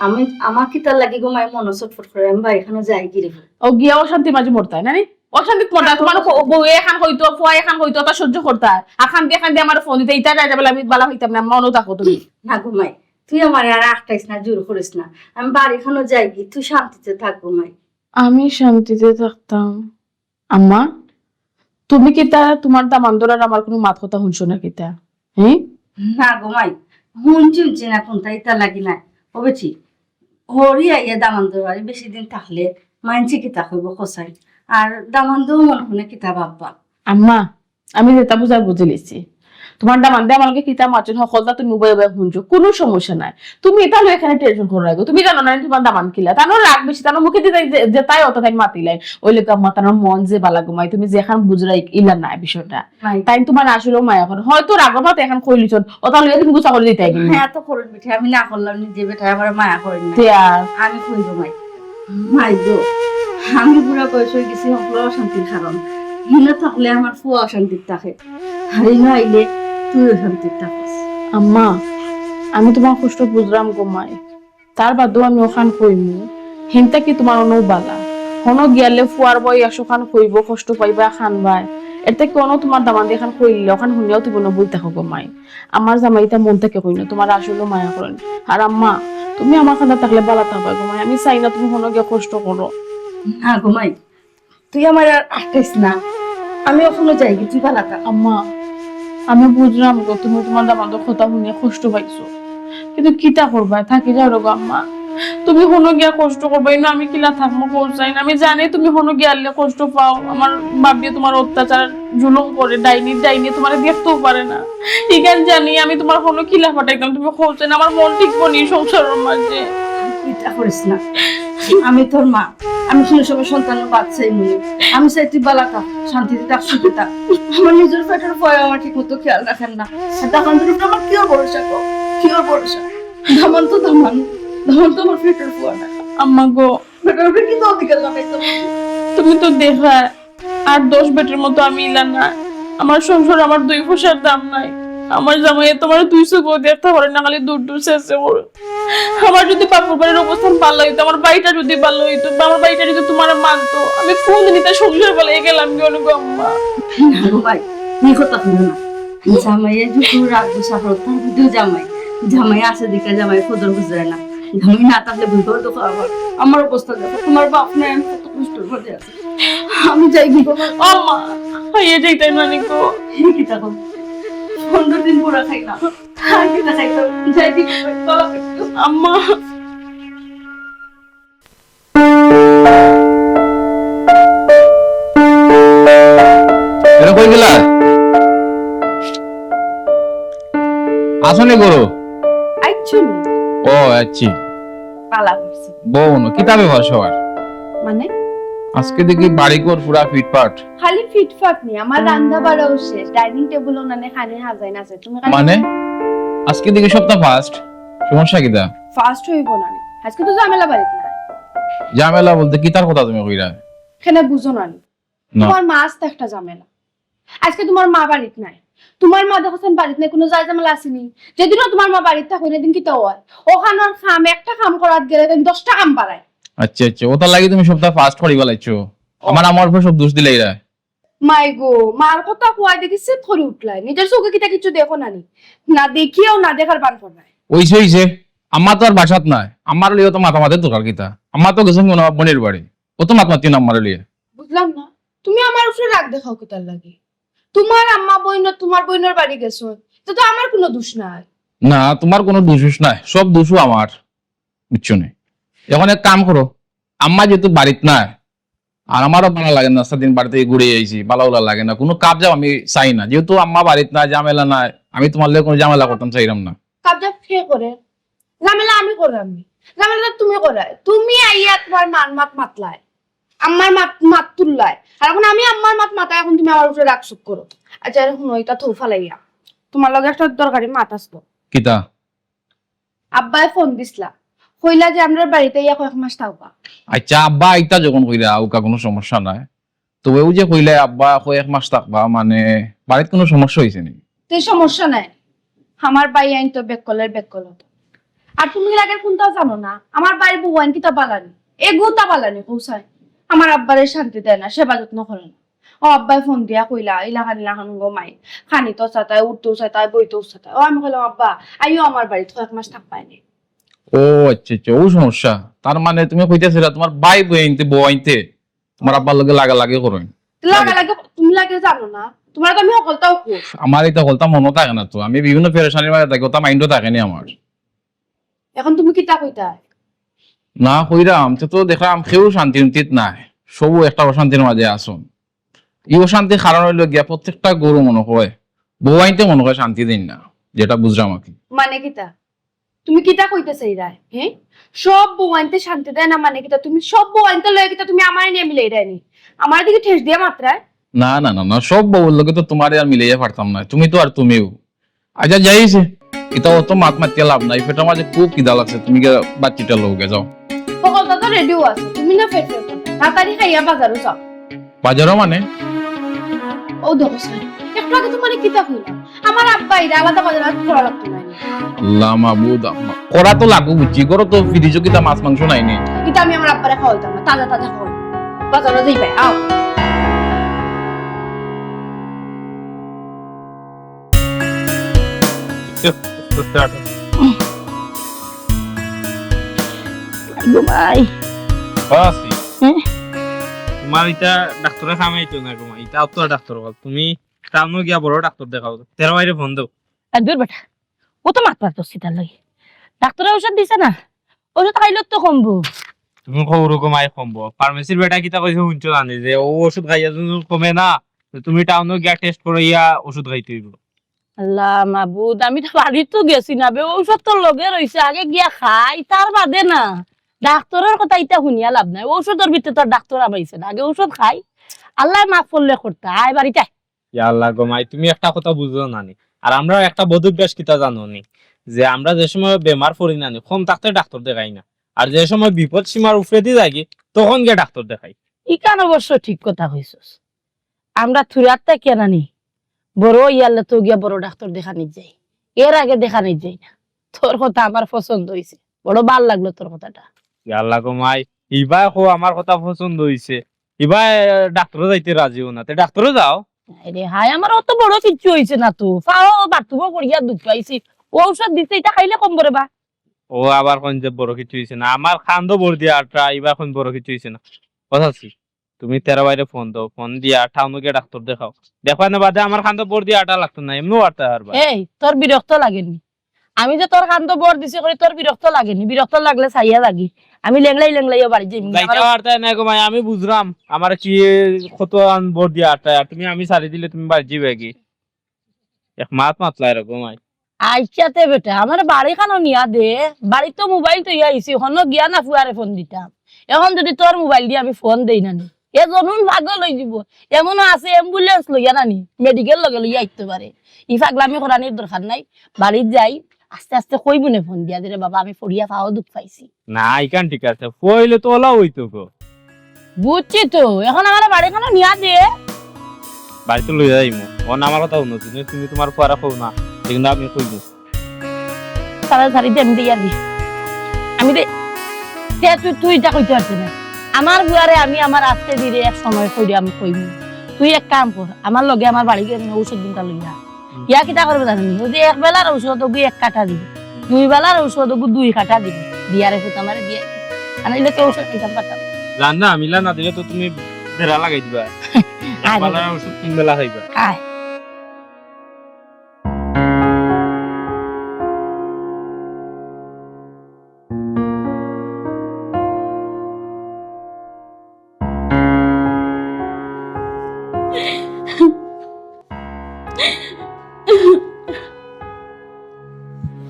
আমি, আমার কিতার লাগি গো মাই মন ছটফট করে, আমি বাড়ি এখানে যাই গিরি। ও গিয়া অশান্তি মাঝে মরতায় না নি? অশান্তি মরতায়, তোমার ক-, বউ এখান হইতো, ফুয়া এখান হইতো, তা সহ্য করতায়। আর খান দিয়ে খান দিয়ে আমার ফোন দিতে, ইতা যায় যাবে, আমি বালা হইতাম না, মনও থাকো তুমি। না গো মাই, তুই আমার আর আটকাইস না, জোর করিস না। আমি বাড়ি এখানে যাই গি, তুই শান্তিতে থাক গো মাই। আমি শান্তিতে থাকতাম? আম্মা, তুমি কিতা তোমার দামান্দর আর আমার কোনো মাত কথা শুনছো না কিতা? হুম? না গো মাই, হুনছি হুনছি না কোনটা, ইতা লাগি না। ও বেটি, হরি আইয়া দামান্দর বাড়ি বেশি দিন থাকলে মাইনষে কিতা কইব কসাই? আর দামান্দও মনে মনে কিতা ভাববা? আম্মা, আমি যেটা বুঝার বুঝি লিছি। তোমার দামান্দে আমার লগে কিতা মাতছইন, হকলতা তুমি উবাই উবাই হুনছো, কোনো সমস্যা নাই। তুমি এটা লইয়া এখানে টেনশন করো না গো। তুমি জানো না নি তোমার দামান্দ কিলা? তানর রাগ বেশি, তানর মুখে যে, যে, যেতাই অতা তাইন মাতিলাইন। ওই লেগা আম্মা তানর মন যে বালা গো মাই, তুমি যেখান বুঝরায় ইলা নায় বিষয়টা। মাই। তাইন তোমার আসলেও মায়া করইন। হয়তো রাগর মাথায় এখান কইলিছইন, অতা লইয়া তুমি গুছা করি দিতায় গি। হ্যাঁ, তো করুন বেটি, আমি না করলাম নি, যে বেটায় আমার মায়া করে না। তে আর? আমি কই গো মাই। মাই গো, আমি বুড়া বয়স হয়ে গেছি, হকল অশান্তির কারণ। হিনো থাকলে আমার ফুয়া অশান্তিত থাকে। আর ইনো আইলে তুইও শান্তিত থাকস। আম্মা, আমি তুমার কষ্ট বুঝরাম গো মাই, তার বাদেও আমি অখান কইমু, হিনতা কি তুমার অনো বালা? হনো গিয়ালে ফুয়ার বউ একশো খান কইবো, কষ্ট পাইবা, কানবায়। এর থাকি অনো তুমার দামান্দে অখান কইলে, অখান হুনিয়াও তুই বনো বই থাকো গো মাই। আমার জামাই ইতা মন থাকি কইন না, তুমার আসলেও মায়া করইন। আর আম্মা, তুমি আমার কান্দাত থাকলে বালা থাকবায় গো মাই, আমি চাই না তুমি হনো গিয়া কষ্ট করো। না গো মাই, তুই আমারে আর আটকাইস না, আমি অখনো যাইগি, তুই বালা থাক। আম্মা, আমি বুঝরাম গো, তুমি তুমার দামান্দর কথা হুনিয়া কষ্ট পাইছো, কিন্তু কিতা করবায়, থাকি যাও রে গো আম্মা। তুমি হনো গিয়া কষ্ট করবায়, ইনো আমি কিলা থাকমু কও চাইন? আমি জানি তুমি হনো গিয়ালে কষ্ট পাও, আমার বাবিয়ে তুমার অত্যাচার জুলুম করে, ডাইনি, ডাইনি তুমারে দেখতেও পারে না। ইখান জানি আমি তুমার হনো কিলা পাঠাইতাম, তুমি কও চাইন, আমার মন টিকবো নি সংসারর মাঝে। চিন্তা করিস না, আমি তোর মা, আমি কুনু সময় সন্তানর বাদ চাইমু নি। আমি চাই তুই বালা থাক, শান্তিতে থাক, সুখে থাক। আমার নিজর পেটর ফুয়ায় আমার ঠিক মতো খেয়াল রাখের না। আর দামান্দর উপরে আমার কিওর ভরসা গো, কিওর ভরসা? দামান তো দামান, দামান তো আমার পেটর ফুয়া না। আম্মা গো, বেটার উপরে কিন্তু অধিকার লাগাইতে হবে। তুমি তো দেখরায়, আর দশ বেটির মতো আমি ইলা না। আমার সংসার আমার দুই পয়সার দাম নাই। আমার জামাইয়ে তুমার দুই চোখও দেখতা পারে না, খালি দূর দূর চেয়ে চেয়ে করে। আমার যদি বাপর বাড়ির অবস্থান ভালা অইতো, আমার বাড়িটা যদি ভালা অইতো, বা আমার বাড়িটা যদি তুমারে মানতো, আমি কুনদিন ইতা সংসার ফালাইয়া গেলাম গি অনো গো আম্মা। না গো মাই, ই কথা কইও না। জামাইয়ে যদি রাগ গুসা করে, তার মধ্যেও জামাই, জামাই আছে দেখে জামাই কদর বুঝে না। জামাই না থাকলে বুঝতে পারতো খাওয়া। আমার অবস্থা দেখো, তুমার বাপ নাই, আমি কত কষ্টর মধ্যে আছি। আমি যাইগি গো। ও মা, খাইয়া যাইতায় না নি গো। এই কিতা গো? পনেরো দিন পুরা খাই না। আর কিতা খাইতাম? যাইগি গো, বাবা। আম্মা। এরে কই গেলা? আছো নি ঘরো? আইছো নি? ও, আইছি। বালা করছি। বও না, কিতা ব্যাপার সবার? মানে? আজকে দেখি বাড়িঘর পুরা ফিটফাট। খালি ফিটফাট নি, আমার রান্দা বাড়াও শেষ, ডাইনিং টেবিলও নানে খানি হাজাই না আছে। তুমি খালি মানে? আজকে দেখি সপ্তাহ ফার্স্ট, সমস্যা কিতা? ফার্স্ট অইবো না নি? আজকে তো ঝামেলা বাড়িত নাই। ঝামেলা বলতে কিতার কথা তুমি কইরা? কেনে বুঝো না নি? না। তুমার মা আস্তা একটা ঝামেলা। আজকে তুমার মা বাড়িত নাই। তুমার মা দেখছইন বাড়িত নাই, কুনু ঝামেলা আছে নি? যেদিনও তুমার মা বাড়িত থাকইন, এদিন কিতা অয়? অখানর কাম, একটা কাম করাত গেলে তুমি দশটা কাম বাড়ায়। আচ্ছা, আচ্ছা, অটার লাগি তুমি সপ্তাহ ফার্স্ট করি ফালাইছো। ও। আমার, আমার উপরে সব দোষ দিলাইরায়। মাই গো, মার কথা কওয়ায় দেখি সেট করি উঠলায়। নিজর চউখে কিতা কিচ্ছু দেখো না নি? না দেখিয়াও না দেখার ভান কররায়। অইছে, অইছে। আম্মা তো আর বাসাত নাই। আম্মারে লইয়া অত মাতামাতির দরকার কিতা? আম্মা তো গেছইন কুনু বইনর বাড়ি। অত মাতামাতি না আম্মারে লইয়া। বুঝলাম না, তুমি আমার উপরে রাগ দেখাও কিতার লাগি? তুমার আম্মা বইন, তুমার বইনর বাড়ি গেছইন, তো, তো আমার কুনু দোষ নাই। না, তুমার কুনু দোষ নাই, সব দোষও আমার, বুঝছো নি? অখন এক কাম করো, আম্মা যেহেতু বাড়িত নাই, আর আমারও ভালা লাগে না, সারাদিন বাড়িত ঘুরি আইছি, ভালা ভালা লাগে না, কুনু কাবজাব আমি চাই না। যেহেতু আম্মা বাড়িত নাই, ঝামেলা নাই, আমি তুমার লগে কুনু ঝামেলা করতাম চাইরাম না। কাবজাব কে করে? ঝামেলা আমি কররাম নি, ঝামেলা তুমি করায়। তুমি আইয়া তুমার মার মাত মাতলায়, আম্মার মাত, মাত তুললায়, আর অখন আমি আম্মার মাত মাতায়, অখন তুমি আমার উপরে রাগ সুখ করো। আচ্ছা, অখন ইতা থউ ফালাইয়া, তুমার লগে একটা দরকারি মাত আছিল। কিতা? আব্বায় ফোন দিছলা, কইলা যে আমরার বাড়িত আইয়া কয়েক মাস থাকবা। আচ্ছা, আব্বা আইতা যখন কইরা, অউকা কুনু সমস্যা নাই। তবে অউ যে কইলায় আব্বা কয়েক মাস থাকবা, মানে বাড়িত কুনু সমস্যা অইছে নি? তে সমস্যা নাই, আমার ভাইয়াইন তো বেক্কলর বেক্কল অতা। আর তুমি লাগের কুনতা জানো না, আমার ভাইর বউয়াইন কিতা বালা নি, এগুতা বালা নি, কও চাই। আমার আব্বারে শান্তি দেয় না, সেবা যত্ন করে না। ও আব্বায় ফোন দিয়া কইলা, ইলাখান ইলাখান গো মাই, খানিতো চাতায়, উঠতেও চাতায়, বইতেও চাতায়। ও আমি কইলাম, আব্বা, আইও আমার বাড়িত, কয়েক মাস থাকবায় নি। ও আচ্ছা, আচ্ছা, অউ সমস্যা। তার মানে তুমি কইতাছিলা তুমার ভাই বউয়াইন্তে, বউয়াইন্তে তুমার আব্বার লগে লাগালাগি করইন। লাগালাগি তুমি লাগে জানো না, তুমারে তো আমি হকলতাও কই। আমার ইতা হকলতা মনো থাকে না তো, আমি বিভিন্ন পেরেশানির মাঝে থাকি, অতা মাইন্ডও থাকে নি আমার। অখন তুমি কিতা কইতায়? না কইরাম, তে তো দেখরাম কেউ শান্তি উন্তিত নাই, সবউ একটা অশান্তির মাঝে আছইন। ই অশান্তির কারণ অইলো গিয়া প্রত্যেকটা ঘরো মনো কয় বউয়াইন্তে মনো কয় শান্তি দেইন না, যেটা বুঝরাম আর কি। মানে কিতা? তুমি কিতা কইতায় চাইরায়, হে? সব বউয়াইন্তে শান্তি দেয় না মানে কিতা? তুমি সব বউয়াইন্তর লগে কিতা তুমি আমারে নিয়া মিলাইরায় নি? আমারে দেখি ঠেস দিয়া মাতরায়? না, না, না, না, সব বউর লগে তো তুমারে আর মিলাইয়া পারতাম না, তুমি তো আর তুমিউ। আচ্ছা, যাই অইছে, ইতা অত মাত মাতিয়া লাভ নাই, পেটর মাঝে খুব খিদা লাগছে, তুমি গিয়া বাচ্চিটা লও গিয়া যাও। হকলতা তো রেডিও আছে, তুমি না পেট পেট তাড়াতাড়ি খাইয়া বাজারো যাও। বাজারো মানে? ও দেখো স্যার, তোরা তো তোমার কিতা কইলাম? আমার আব্বা এরা আলাদা বাজার আর করা লাগতো না। আল্লাহ মাবুদ, আম্মা। করা তো লাগবো বুঝছি, ঘরো তো ফ্রিজো কিতা মাছ মাংস নাই নি। এটা আমি আমার আব্বারে খাওয়াইতাম না, তাজা তাজা খাওয়াই। বাজারো যাই ভাই, আও। গো ভাই। বাসি। হ্যাঁ? তোমার ইটা ডাক্তারে কামাইতো না গো মা, ইটা তো ডাক্তার বল। তুমি টাউনো গিয়া বড় ডাক্তার দেখাও। তেরো বাইরে ফোন দাও। আর দূর বেটা, ও তো মাত পারতো সিতার লই। ডাক্তারে ঔষধ দিছে না, ঔষধ খাইলে তো কমবো। তুমি কও ওরকম আয় কমবো। ফার্মেসির বেটা কিতা কইছে শুনছো জানি যে ও ওষুধ খাইয়া যদি কমে না, তো তুমি টাউনো গিয়া টেস্ট করাইয়া ওষুধ খাইতে হইব। আল্লাহ মাবুদ, আমি তো বাড়িত তো গেছি না বে, ঔষধ তো লগে রইছে, আগে গিয়া খাই, তার বাদে না। ডাক্তারের কথা ইতা শুনিয়া লাভ নাই, ঔষধের ভিতরে তো আর ডাক্তার আমাইছে না, আগে ঔষধ খাই। আল্লাহ মাফ করলে করতা, আয় বাড়িত আয়। ইয়া আল্লাহ গো মাই, তুমি একটা কথা বুঝো না নি, আর আমরা একটা বদ অভ্যাস কিতা জানো নি, যে আমরা যে সময় বেমার পড়ি না নি, কম থাকতে ডাক্তার দেখাই না, আর যে সময় বিপদ সীমার উপরেদি যাই গি, তখন গিয়া ডাক্তার দেখাই। ইখান অবশ্য ঠিক কথা কইছস। আমরা থুড়াত থাকিয়া নানি, বড় ইয়াল্লা তো গিয়া বড় ডাক্তার দেখানি যাই, এর আগে দেখানি যাই না। তোর কথা আমার পছন্দ হইছে, বড় ভালা লাগলো তোর কথাটা। ইয়া আল্লাহ গো মাই, ইবায় কো আমার কথা পছন্দ হইছে, ইবায় ডাক্তারও যাইতে রাজি হো না, তে ডাক্তারও যাও। আরে হায়, আমার অত বড় কিচ্ছু হইছে না তো, ফাও বাথরুমও করিয়া দুখ পাইছি, ঔষধ দিছে, এটা খাইলে কমবো রে বা। ও আবার কইন যে বড় কিছু হইছে না, আমার কান্দো ভর দিয়া আটা, ইবায় কইন বড় কিছু হইছে না। কথা আছি, তুমি তেরো বাইরে ফোন দাও, ফোন দিয়া টাউনো গিয়া ডাক্তার দেখাও। দেখবা না বাদে আমার কান্দো ভর দিয়া আটা লাগতো না, এমনিও আটা হারবা। এই, তোর বিরক্ত লাগেনি? আমি যে তোর কান্দো ভর দিছি করি তোর বিরক্ত লাগেনি? বিরক্ত লাগলে চাইয়া যাগি। আমি লেংলাই লেংলাইও বাড়ি যাইমু। যাইতে আমার পারতায় না গো মাই, আমি বুঝরাম। আমার কি কত আন ভর দিয়া আটা, আর তুমি আমি ছাড়ি দিলে তুমি বাড়ি যাইবায় কি? এক মাত মাতলাই রে গো মাই। আইচ্ছা তে বেটা, আমার বাড়ি খানো নিয়া দে। বাড়িত তো মোবাইল থইয়া আইছি, হনো গিয়া না ফুয়ারে ফোন দিতাম। এখন যদি তোর মোবাইল দিয়া আমি ফোন দেই না নি, এ জনুন পাগল হই দিব। এমনও আছে অ্যাম্বুলেন্স লইয়া নানি, মেডিকেল লগে লইয়া আইতে পারে। ই পাগলামি করানির দরকার নাই। বাড়িত যাই, আস্তে আস্তে কইমুনে ফোন দিয়া, "দে রে বাবা, আমি পড়িয়া ফাও দুখ পাইছি।" না, ইখান ঠিক আছে। পড়লে তো ওলা হইতো গো। বুঝছি তো, এখন আমার বাড়ি খানো নিয়া দে। বাড়িত লইয়া যাইমু। অন আমার কথা হুনো, তুমি, তুমি তোমার ফুয়ারে কও না, কিন্তু আমি কইমু। তাড়াতাড়ি দে, আমি দিয়া দি। আমি দে, তে তুই, তুই ইটা কইতে পারতে না। আমার ফুয়ারে আমি আমার আজকে দিলে এক সময় কইরে আমি কইমু। তুই এক কাম কর, আমার লগে আমার বাড়ি গিয়া ঔষধ দিনটা লইয়া। ইয়া কিতা করবে জানো নি? ওই যে এক বেলার ঔষধ ওগু এক কাটা দিবি, দুই বেলার ঔষধ ওগু দুই কাটা দিবি। দিয়ারে ফুত আমারে দিয়া। আর নাইলে তো ঔষধ খাইতাম পারতাম না। জান না, মিলা না দিলে তো তুমি বেড়া লাগাই দিবা। আরে। বেলার ঔষধ তিন বেলা খাইবা। আয়।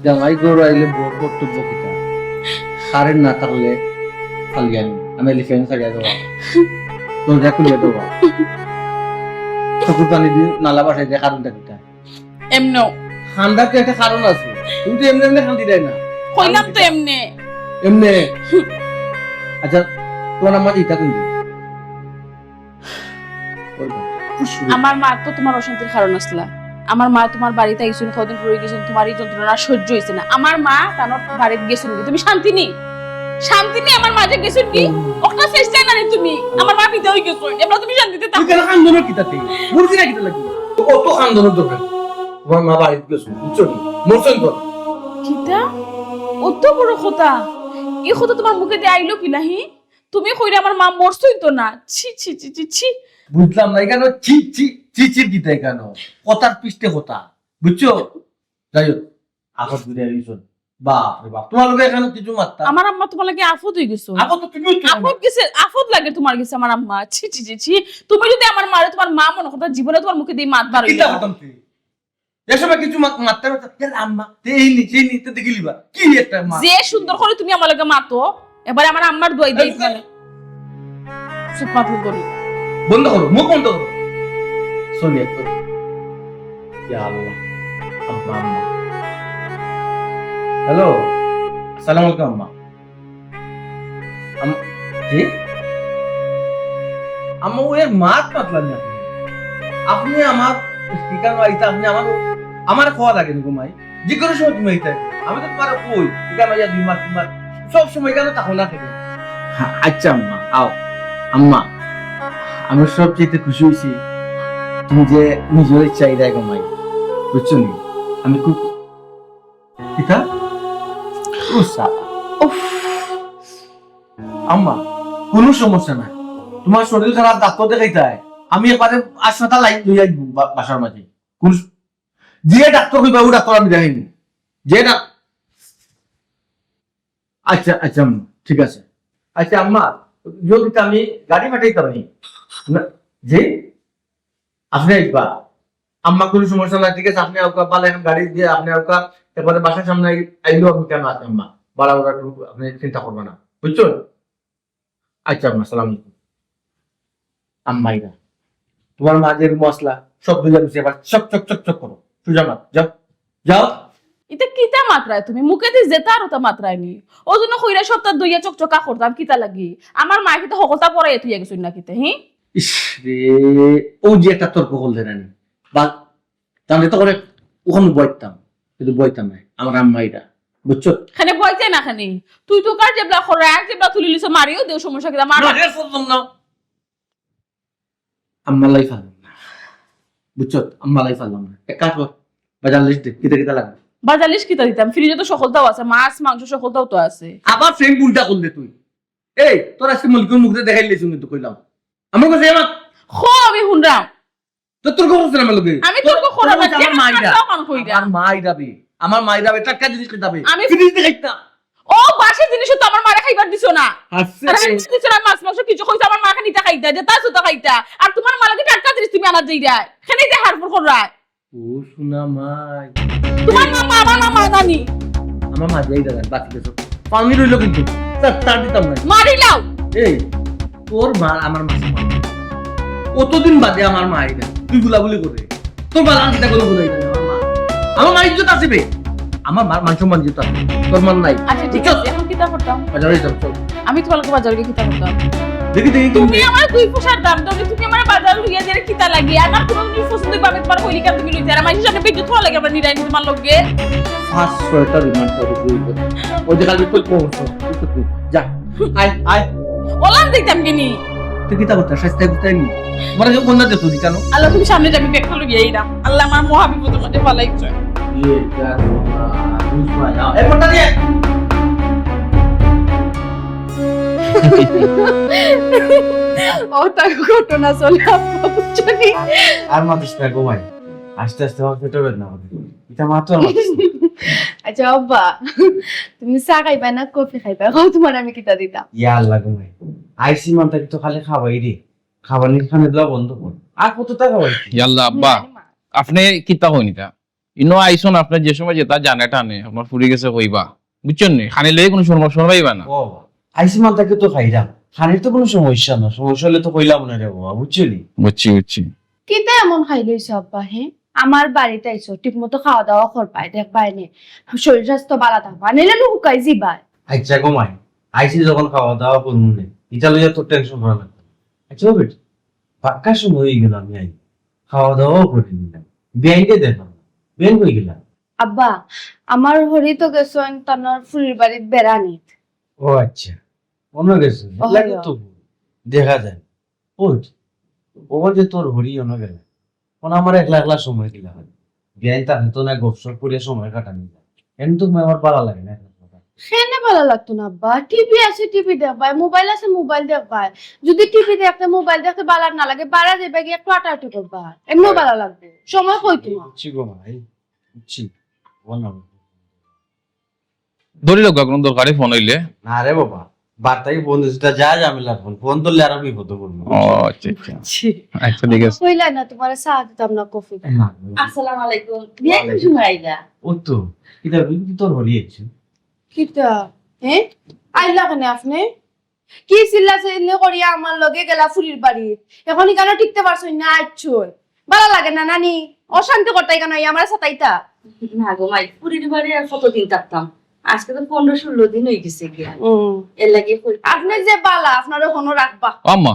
জামাই ঘরো আইলে বউর কর্তব্য কিতা? কারেন্ট না থাকলে ফালিয়া নিও। আমি এলি ফ্যান ছাড়িয়া দেওয়া। দরজা খুলিয়া দেওয়া। চকুর পানি দি নালা বাসাই দিয়া কারেন্টটা দিতা। এমনেও। কান্দার তো একটা কারণ আছে। তুমি তো এমনে এমনে কান্দি দেয় না। কইলাম তো এমনে। এমনে। আচ্ছা, তোমার আম্মা ইটা কোন দিন? ওর বাবা, খুব সুন্দর। আমার মা তো তোমার অশান্তির কারণ আসলা। আমার মা তোমার বাড়িত আইছইন, কদিন পরে গেছইন, তোমার এই যন্ত্রণা সহ্য হইছে না। আমার মা তানোর বাড়িত গেছইন কি? তুমি শান্তি নি? শান্তি নি আমার মা যে গেছইন কি? হুম। ওটা চেষ্টায় না রে তুমি। আমার মা বিদায় হই গেছইন। এবার তুমি শান্তিতে থাকো। তুই কেন কান্দো না কিতাতে? বুঝি না কিতা লাগি? তো অত কান্দনোর দরকার। তোমার মা বাড়িত গেছইন, বুঝছো নি? মরছইন তো। কিতা? অত বড় কথা? এই কথা তোমার মুখে দিয়ে আইলো কি নাহি? তুমি কইরে আমার মা মরছইন তো না। ছি, ছি, ছি, ছি, ছি। বুঝলাম না, এখানে ছি, ছি, ছি, ছি দিতে কেন? কথার পিছতে কথা। বুঝছো? যাই হোক, আফত ঘুরে আইছইন। বাপ রে বাপ, তোমার লগে এখানে কিছু মাত্তা। আমার আম্মা তোমার লাগি আফত হই গেছে। আফত তো তুমিও তো আফত গেছে, আফত লাগে তোমার গেছে আমার আম্মা। ছি, ছি, ছি, ছি। তুমি যদি আমার মারে তোমার মা মনে করতা, জীবনে তোমার মুখে দিয়ে মাত বার হইতো কিতা না। করতাম তুই? এ সময় কিছু মা-, মারতে পারতো, "এ আম্মা, তে এই নি, সেই নি, তে দেখিলিবা।" কি একটা মা? যে সুন্দর করে তুমি আমার লগে মাতো, এবারে আমার আম্মার দোয়াই দেই এই মানে। চুপ মাত করি। বন্ধ করো, মুখ বন্ধ করো। Sorry, একটু। ইয়া আল্লাহ। আম্মা, আম্মা। হ্যালো। আসসালামু আলাইকুম, আম্মা। আম-, জি? আম্মা, ও এক মাত মাতলা না আপনি। আপনি আমার ইখানো আইতা আপনে আমার, আমার কওয়া লাগে নি গো মাই? যে কোনো সময় তুমি আইতা। আমি তো তুমারে কই, ইখানো আইয়া দুই মাস, তিন মাস, সব সময় ইখানো থাকো না কেনে? হ্যাঁ, আচ্ছা আম্মা, আও। আম্মা, আমি সবচেয়ে খুশি অইছি তুমি যে নিজর ইচ্ছা আইরায় গো মাই, বুঝছো নি? আমি খুব, কিতা? উসা। উফ। আম্মা, কোনো সমস্যা নাই, তুমার শরীর খারাপ, ডাক্তার দেখাইতায়। আমি একবারে হাসপাতাল লাইন লইয়া আইবো বা-, বাসার মাঝে। কোন স-, যে ডাক্তার কইবা, ও ডাক্তার আমি দেখাইমু। যে ডাক-, আচ্ছা, আচ্ছা, আম্মা, ঠিক আছে। আচ্ছা, আম্মা, যদি আমি গাড়ি পাঠাইতাম নি? না, জি? আপনে আইবা? আম্মা, কোনো সমস্যা নাই, ঠিক আছে? আপনে আউকা, বালা এখন গাড়ি দিয়া আপনে আউকা, একবারে বাসার সামনে আই-, আইলেও আমি কেন আছি, আম্মা? বালা ওরা একটু আপনে চিন্তা করবা না, বুঝছো? আচ্ছা, আম্মা, সালাম আলাইকুম। আম্মা, ইরা, তুমার মা যে রুমো আছলা, সব ধুইয়া মুছিয়া আবার চক চক চক চক করো। সুজা মাত, যাও, যাও। ইতা কিতা মাতরায় তুমি? মুখেদি যেতা আর অতা মাতরায় নি। অউ জন্য কইরা সবতা ধুইয়া চকচকা করতাম, কিতা লাগি? আমার মায়ে কিতা হকলতা পড়াইয়া থুইয়া গেছইন না কিতা, হি? ইস রে, অউ যে একটা তর্ক করলে না নি। বা, তাহলে তো করে অখানো বইতাম, কিন্তু বইতাম না। আমার আম্মা ইরা, বুঝছো? কেনে বইতে না কেনে? তুই তো কার জেবলা খরা, এক জেবলা তুলি লিছো, মারিও দেও, সমস্যা কিতা? মার। না, রে, বললাম না। আম্মার লাগি পারলাম না। বুঝছো? আম্মার লাগি পারলাম না। এক কাজ কর, বাজার লিস্ট দে, কিতা কিতা লাগবো? বাজার লিস্ট কিতা দিতাম? ফ্রিজে তো সকলতাও আছে, মাছ, মাংস সকলতাও তো আছে। আবার সেম ভুলটা করলে তুই। এই, তোর আজকে মল্লিকর মুখ দিয়ে দেখাই লিয়েছি কিন্তু কইলাম। আমার কাছে এবার খো, আমি হুনরাম। তো তোর খবর আছে না আমার লগে? আমি তোর খবর আমার আছে, আমার মাইরা। আমার মাইরা বে। আমার মাইরা বে, টাটকা জিনিস কিনতে হবে। আমি ফ্রিজ দিয়ে খাইতাম। ও বাসি জিনিস তো আমার মারে খাইবার দিছো না। হাসছে। আর আমি দিছো না, মাছ মাংস কিছু কইছো, আমার মাকে নিতে খাইতা, যে তা সুতা খাইতা। আর তুমার মালকে টাটকা জিনিস তুমি আনা যাই যায়। খেলে যে হারপুর কররায়। ও সোনা মাই। তুমার মামা, আমার মামা জানি। আমার মা যাই দাদা, বাকি কিছু। পানি রইল কিন্তু। তার, তার দিতাম না। মারি লাও। এই, তোর মা আমার মা সমান। কতদিন বাদে আমার মা আইলা, তুই গুলাগুলি করে। তোর বালা কিতা করে বুঝাই না, আমার মা। আমার মা ইজ্জত আছে বে। আমার মার মান সম্মান ইজ্জত আছে। তোর মান নাই। আচ্ছা, ঠিক আছে, এখন কিতা করতাম? বাজারে যাও, চল। আমি তোমার লগে বাজারে গিয়া কিতা করতাম? দেখি, দেখি, তুমি দেখি। আমার দুই পয়সার দাম দাও, তুমি আমার বাজার লইয়া যাইতে কিতা লাগি? আমার কোনো জিনিস পছন্দ অইবো, আমি তোমার কইলি কেন তুমি লইতে? আর আমার হিসাবে বেঁচে থোয়া লাগে আমার নিরাই তোমার লগে। পাঁচ ছয়টা রিমান্ড করে দুই করে। ওই যে কালকে কই পৌঁছো? যা। আয়, আয়। ওলাম দিতাম কিনি? তুই কিতা করতে? শাস্তি করতে নি? তোমার কেউ কন্যা দেখো নি কেন? আল্লাহ, তুমি সামনে যাবি, ব্যাগটা লইয়া আইলাম। আল্লাহ, আমার মহা বিপদের মধ্যে ফালাইছে। ইয়ে, যা, বুঝবা, যাও। এই ফোনটা দিয়ে। ও তার ঘটনা চলে, আব্বা, বুঝছো নি? আর মাতিস না, ঘুমাই। আস্তে আস্তে আমার পেটে বেদনা হবে। এটা মাত্র আমার। আচ্ছা আব্বা, তুমি চা খাইবা না কফি খাইবা? কও তোমার আমি কিতা দিতাম। ইয়া আল্লাহ গো মাই। আইছি মানতা কি তো খালি খাবাই রে। খাবানি খানে দিলা বন্ধ কর। আর কতটা খাবাই? ইয়া আল্লাহ আব্বা, আপনে কিতা কইন ইতা? ইনো আইছন, আপনে যে সময় যেটা জানে টানে, আপনার ফুরি গেছে কইবা। বুঝছইন নি? খানি লই কোনো সময়, সময় পাইবা না। ও, আইছি মানতা কি তো খাইরাম। খানির তো কোনো সমস্যা না। সমস্যা হলে তো কইলাম না রে বাবা, বুঝছো নি? বুঝছি, বুঝছি। কিতা এমন খাই লইছো আব্বা, হে? আমার বাড়িত আইছো, ঠিক মতো খাওয়া দাওয়া করবায়, দেখবায় নে, শরীর স্বাস্থ্য বালা থাকবা, নাইলে নু হুকাই যিবায়। আচ্ছা গো মাই, আইছি যখন খাওয়া দাওয়া করমু নে, ইটা লইয়া তোর টেনশন করা লাগতো না। আচ্ছা ও বেটি, পাক্কা সময় অই গেল আমি আই, খাওয়া দাওয়াও করি নিলাম, বিয়াইনরে দেখলাম না, বিয়াইন কই গেলা? আব্বা, আমার হরি তো গেছইন তানর ফুরির বাড়িত বেড়ানিত। ও আচ্ছা, অনো গেছে, অয়। লাগে তো দেখা যায়। ওই, ও যে তোর হরি অনো গেল। অনো আমার একলা একলা সময় দিলা হয়। বিয়াইন তার তো না গপসপ করে সময় কাটানি যায়। এমনি তো আমার ভালা লাগে না একলা একলা। কেনে ভালা লাগতো না আব্বা? টিভি আছে, টিভি দেখবায়, মোবাইল আছে, মোবাইল দেখবায়। যদি টিভি দেখতে, মোবাইল দেখতে ভালা না লাগে, বারা যাইবা গিয়া একটু আটাআটি করবা। এমনিও হ্যাঁ। ভালা লাগবে। সময় কই তোমার? বুঝছি গো মা, এই বুঝছি। বল না। ধরি লোক কোনো দরকারি ফোন অইলে। না রে বাবা, বার্তাই ফোন দিছে, তা যা ঝামেলা ফোন। ফোন ধরলে আরো বিপদে পড়বো। ও, আচ্ছা, আচ্ছা। জি। আচ্ছা, ঠিক আছে। কইলা না, তোমার চা দিতাম না, কফি? না, না। আসসালামু আলাইকুম। বিয়াই কোন সময় আইলা? ও তো, কিতা, তুই কি তোর হরি আইছো? কিতা? এ? আইলা কেনে আপনে? কি চিল্লা চিল্লি করিয়া আমার লগে গেলা ফুরির বাড়িত। এখন ইখানো টিকতে পারছইন না, আইছইন। ভালা লাগে না নানি? অশান্তি করতা ইখানো আইয়া আমারে সাতাইতা। না গো মাই, ফুরির বাড়ি আর কতদিন থাকতাম? আজকে তো পনেরো ষোলো দিন অই গেছে গিয়া। হুম। এর লাগি কই আপনে যে ভালা, আপনারে হনো রাখবা। ও আম্মা,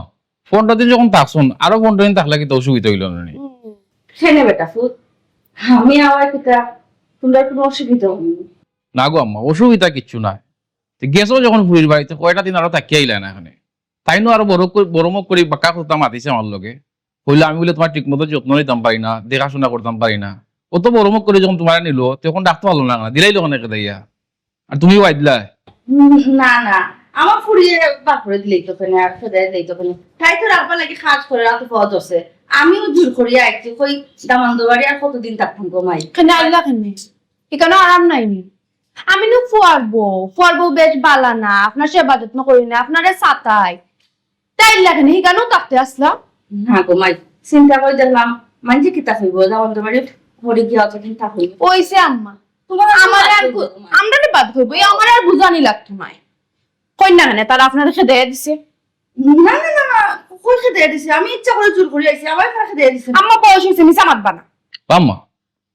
পনেরো দিন যখন থাকছইন, আরো পনেরো দিন থাকলে কিতা অসুবিধা অইলো না নি? হুম। কেনে বেটা ফুত, আমি আওয়ায় কিতা, তুমরার কুনু অসুবিধা অইবো নি? না গো আম্মা, অসুবিধা কিচ্ছু নাই। তে গেছো যখন ফুরির বাড়িত, কয়টা দিন আরো থাকিয়া আইলায় না কেনে? তাইনও আরো বড় করি, বড় মুখ করি বাক্কা কথা মাতিছে আমার লগে। কইলা, "আমি বুলে তুমার ঠিক মতো যত্ন নিতাম পারি না, দেখাশোনা করতাম পারি না।" অত বড় মুখ করি যখন তুমারে নিলো, তখন ডাকতে পারলো না, দিলাইলো কেনে খেদাইয়া। আর তুমিও আইদলা? উম, না, না, আমার ফুরিয়ে বাপরে দিলাইতো কেনে, আর খেদাইয়া দিলাইতো কেনে। তাই তো রাখবার লাগি কাজ করে, রাত পথ আছে। আমিও জোর করিয়া আইছি, কই দামান্দর বাড়ি আর কতদিন থাকতাম গো মাই? কেনে আইলা কেনে? ইখানো আরাম নাই নি? আমি নু ফুয়ার বউ, ফুয়ার বউ বেশ বালা না, আপনার সেবা যত্ন করি না, আপনারে সাতাই। তাই লাগে না, ইখানো থাকতে আসলাম। না গো মাই, চিন্তা করি দেখলাম, মাইনষে কিতা কইবো, দামান্দর বাড়ি পড়ি গিয়া অতদিন থাকইন। অইছে আম্মা, তুমার আর আমারে আর গু-, আমরারে বাদ কইবো, ই আমারে আর বুঝানি লাগতো নায়। কইন না কেনে, তারা আপনারে খেদাইয়া দিছে। না, না, না, না, কই খেদাইয়া দিছে? আমি ইচ্ছা করি জোর করি আইছি, আমারে তারা খেদাইয়া দিছে না। আম্মা বয়স অইছে, মিছা মাতবা না। আম্মা,